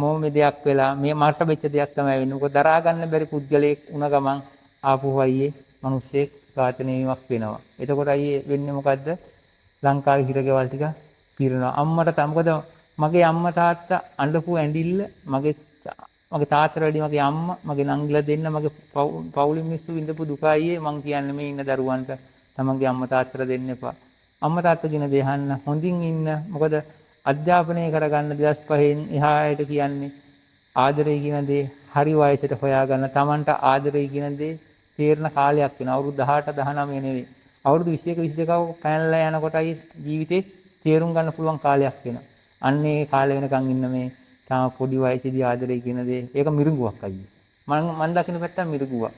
මොම දෙයක් වෙලා මේ මට වෙච්ච දෙයක් තමයි වෙන්නේ. මොකද දරා ගන්න බැරි පුද්ගලයෙක් වුණ ගමන් ආපහු අයියේ මිනිස්සෙක් ඝාතනය වීමක් වෙනවා. එතකොට අයියේ වෙන්නේ මොකද්ද? ලංකාවේ හිරගෙවල් ටික පිරෙනවා. අම්මට මොකද මගේ අම්මා තාත්තා අඬපු ඇඬිල්ල මගේ තාත්තට වැඩි මගේ අම්මා මගේ නංගිලා දෙන්න මගේ පවුලේ මිනිස්සු විඳපු දුක අයියේ මං කියන්නේ මේ ඉන්න දරුවන්ට තමන්ගේ අම්මා තාත්තට දෙන්න එපා. අම්මා තාත්තා කියන දේ අහන්න හොඳින් ඉන්න. මොකද අධ්‍යාපනය කරගන්න 2005න් එහා අයට කියන්නේ ආදරේ කියන දේ හරි වයසට හොයාගන්න. තමන්ට ආදරේ කියන දේ තේරෙන කාලයක් වෙනවා. අවුරුදු 18 19 නෙවෙයි. අවුරුදු 21 22 පැනලා යනකොටයි ජීවිතේ තේරුම් ගන්න පුළුවන් කාලයක් වෙනවා. අන්න ඒ කාලය වෙනකන් ඉන්න මේ තාම පොඩි වයසේදී ආදරේ කියන දේ ඒක මිරිඟුවක් අයියේ. මං දකින පැත්තම මිරිඟුවක්.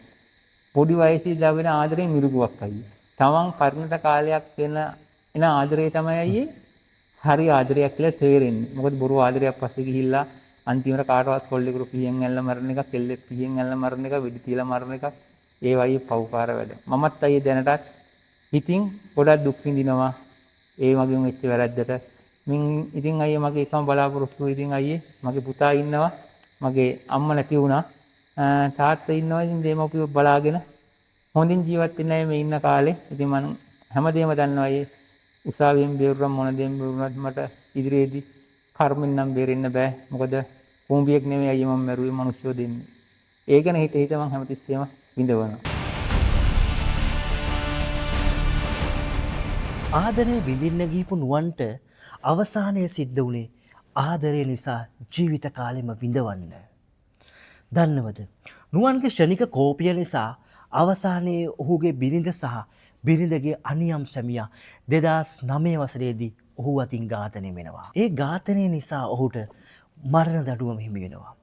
පොඩි වයසේ ලැබෙන ආදරේ මිරිගුවක් අයියේ. තමන් පරිණත කාලයක් වෙන එන ආදරේ තමයි අයියේ හරි ආදරයක් කියලා තේරෙන්නේ. මොකද බොරු ආදරයක් පස්සේ ගිහිල්ලා අන්තිමට කාටවත් කොල්ලෙකුට පිහියෙන් ඇල්ල මරන එක, කෙල්ලෙක් පිහියෙන් ඇල්ල මරන එක, වෙඩි තියලා මරන එක, ඒ වගේ පව්කාර වැඩ. මමත් අයියේ දැනටත් හිතින් ගොඩක් දුක් විඳිනවා. ඒ වගේම වෙච්ච වැරැද්දට. මින් ඉතින් අයියේ මගේ එකම බලාපොරොත්තුව ඉතින් අයියේ මගේ පුතා ඉන්නවා. මගේ අම්මා නැති වුණා. තාත්තා ඉන්නවා. ඉතින් දෙමව්පියෝ බලාගෙන හොඳින් ජීවත් වෙන්න අය මේ ඉන්න කාලේ. ඉතින් මං හැමදේම දන්නවා අයියේ. උසාවියෙන් බේරුණා මොන දේෙන් බේරුණත් මට ඉදිරියේදී කර්මෙන් නම් බේරෙන්න බෑ. මොකද කූඹියෙක් නෙමෙයි අයියේ මම මැරුවේ, මිනිස්සුયો දෙන්නේ. ඒ ගැන හිත හිත මං හැමතිස්සෙම විඳවනවා.
ආදරේ විඳින්න ගිහපු නුවන්ට අවසානයේ සිද්ධ වුණේ ආදරය නිසා ජීවිත කාලෙම විඳවන්න. දන්නවද? නුවන්ගේ ක්ෂණික කෝපය නිසා අවසානයේ ඔහුගේ බිරිඳ සහ බිරිඳගේ අනියම් සැමියා 2009 වසරේදී ඔහු අතින් ඝාතනය වෙනවා. ඒ ඝාතනය නිසා ඔහුට මරණ දඬුවම හිමි වෙනවා.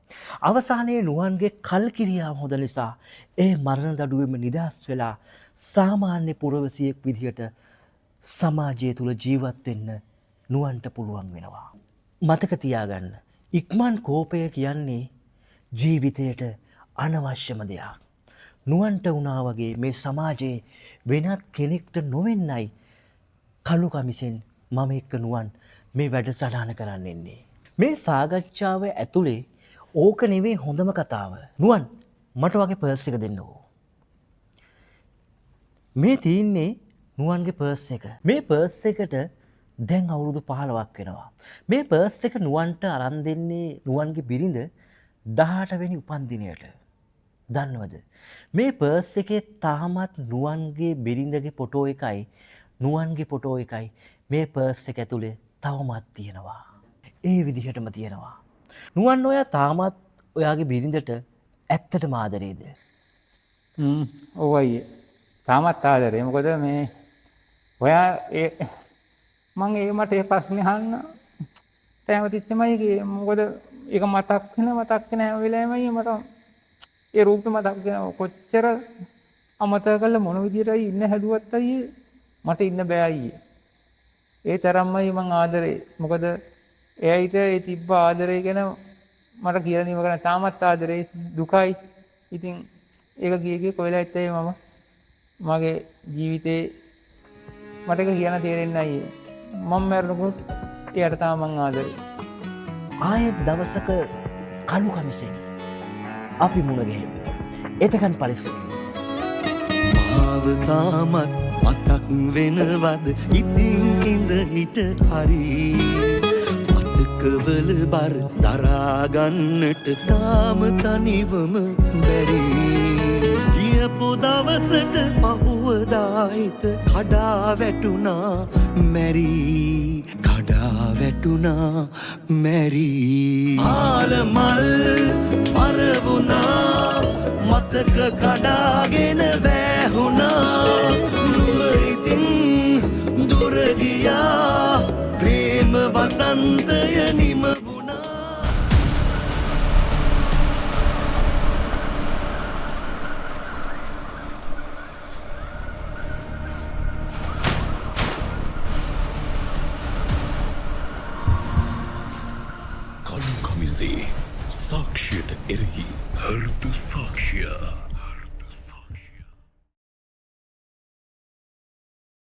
අවසානයේ නුවන්ගේ කල්කිරියාව හොඳ නිසා ඒ මරණ දඬුවම නිදහස් වෙලා සාමාන්‍ය පුරවැසියෙක් විදිහට සමාජය තුළ ජීවත් වෙන්න නුවන්ට පුළුවන් වෙනවා. මතක තියාගන්න, ඉක්මන් කෝපය කියන්නේ ජීවිතයට අනවශ්‍යම දෙයක්. නුවන්ට වුණා වගේ මේ සමාජයේ වෙනත් කෙනෙක්ට නොවෙන්නයි කළු කමිසෙන් මම එක්ක නුවන් මේ වැඩසටහන කරන්න එන්නේ. මේ සාකච්ඡාව ඇතුලේ ඕක නෙවෙයි හොඳම කතාව. නුවන් මට වගේ පර්ස් එක දෙන්නකෝ. මේ තියෙන්නේ නුවන්ගේ පර්ස් එක. මේ පර්ස් එකට දැන් අවුරුදු 15ක් වෙනවා. මේ පර්ස් එක නුවන්ට අරන් දෙන්නේ නුවන්ගේ බිරිඳ 18 වෙනි උපන්දිනයට. දන්නවද? මේ පර්ස් එකේ තාමත් නුවන්ගේ බිරිඳගේ ෆොටෝ එකයි නුවන්ගේ ෆොටෝ එකයි මේ පර්ස් එක ඇතුලේ තවමත් තියෙනවා. ඒ විදිහටම තියෙනවා. නුවන් ඔයා තාමත් ඔයාගේ බිරිඳට ඇත්තටම ආදරේද?
ඔව් අයියේ. තාමත් ආදරේ. මොකද මේ ඔයා ඒ මං ඒ මට ඒ ප්‍රශ්නේ අහන්න හැමතිස්සෙම අයියේ මොකද ඒක මතක් වෙන හැම වෙලාවෙම අයියේ මට ඒ රූපේ මතක් වෙනවා. කොච්චර අමතක කරලා මොන විදියට අයියේ ඉන්න හැදුවත් අයියේ මට ඉන්න බෑ අයියේ. ඒ තරම්මයි මං ආදරේ. මොකද එයාට ඒ තිබ්බ ආදරේ ගැන මට කියලා නිම කරන්න තාමත් ආදරේ, දුකයි. ඉතින් ඒක ගිය ගිය කොයිලාත් ඇයි මම මගේ ජීවිතේ මට ඒක කියන්න තේරෙන්නේ නැහැ අයියේ. මම මැරෙනකොට එයාට තාම මං ආදරේ.
ආයෙත් දවසක කළු කමිසෙන් අපි මුණ ගැහෙමු. එතකන් පරිස්සම්.
මාව තාමත් මතක් වෙනවද ඉතින් ඉඳ හිට හරි මතකවල බර දරා ගන්නට තාම තනිවම බැරි ගියපු දවසට පහුවදා හිත කඩා වැටුණා මැරි කඩා වැටුණා මැරි ආල මල් පර වුණා මතක කඩාගෙන වැහුණා නුඹ ඉතින් දුර ගියා ප්‍රේම වසන්තය නිම වුණා.
කළු කමිසේ සාක්ෂියට එරෙහි හෘද සාක්ෂිය.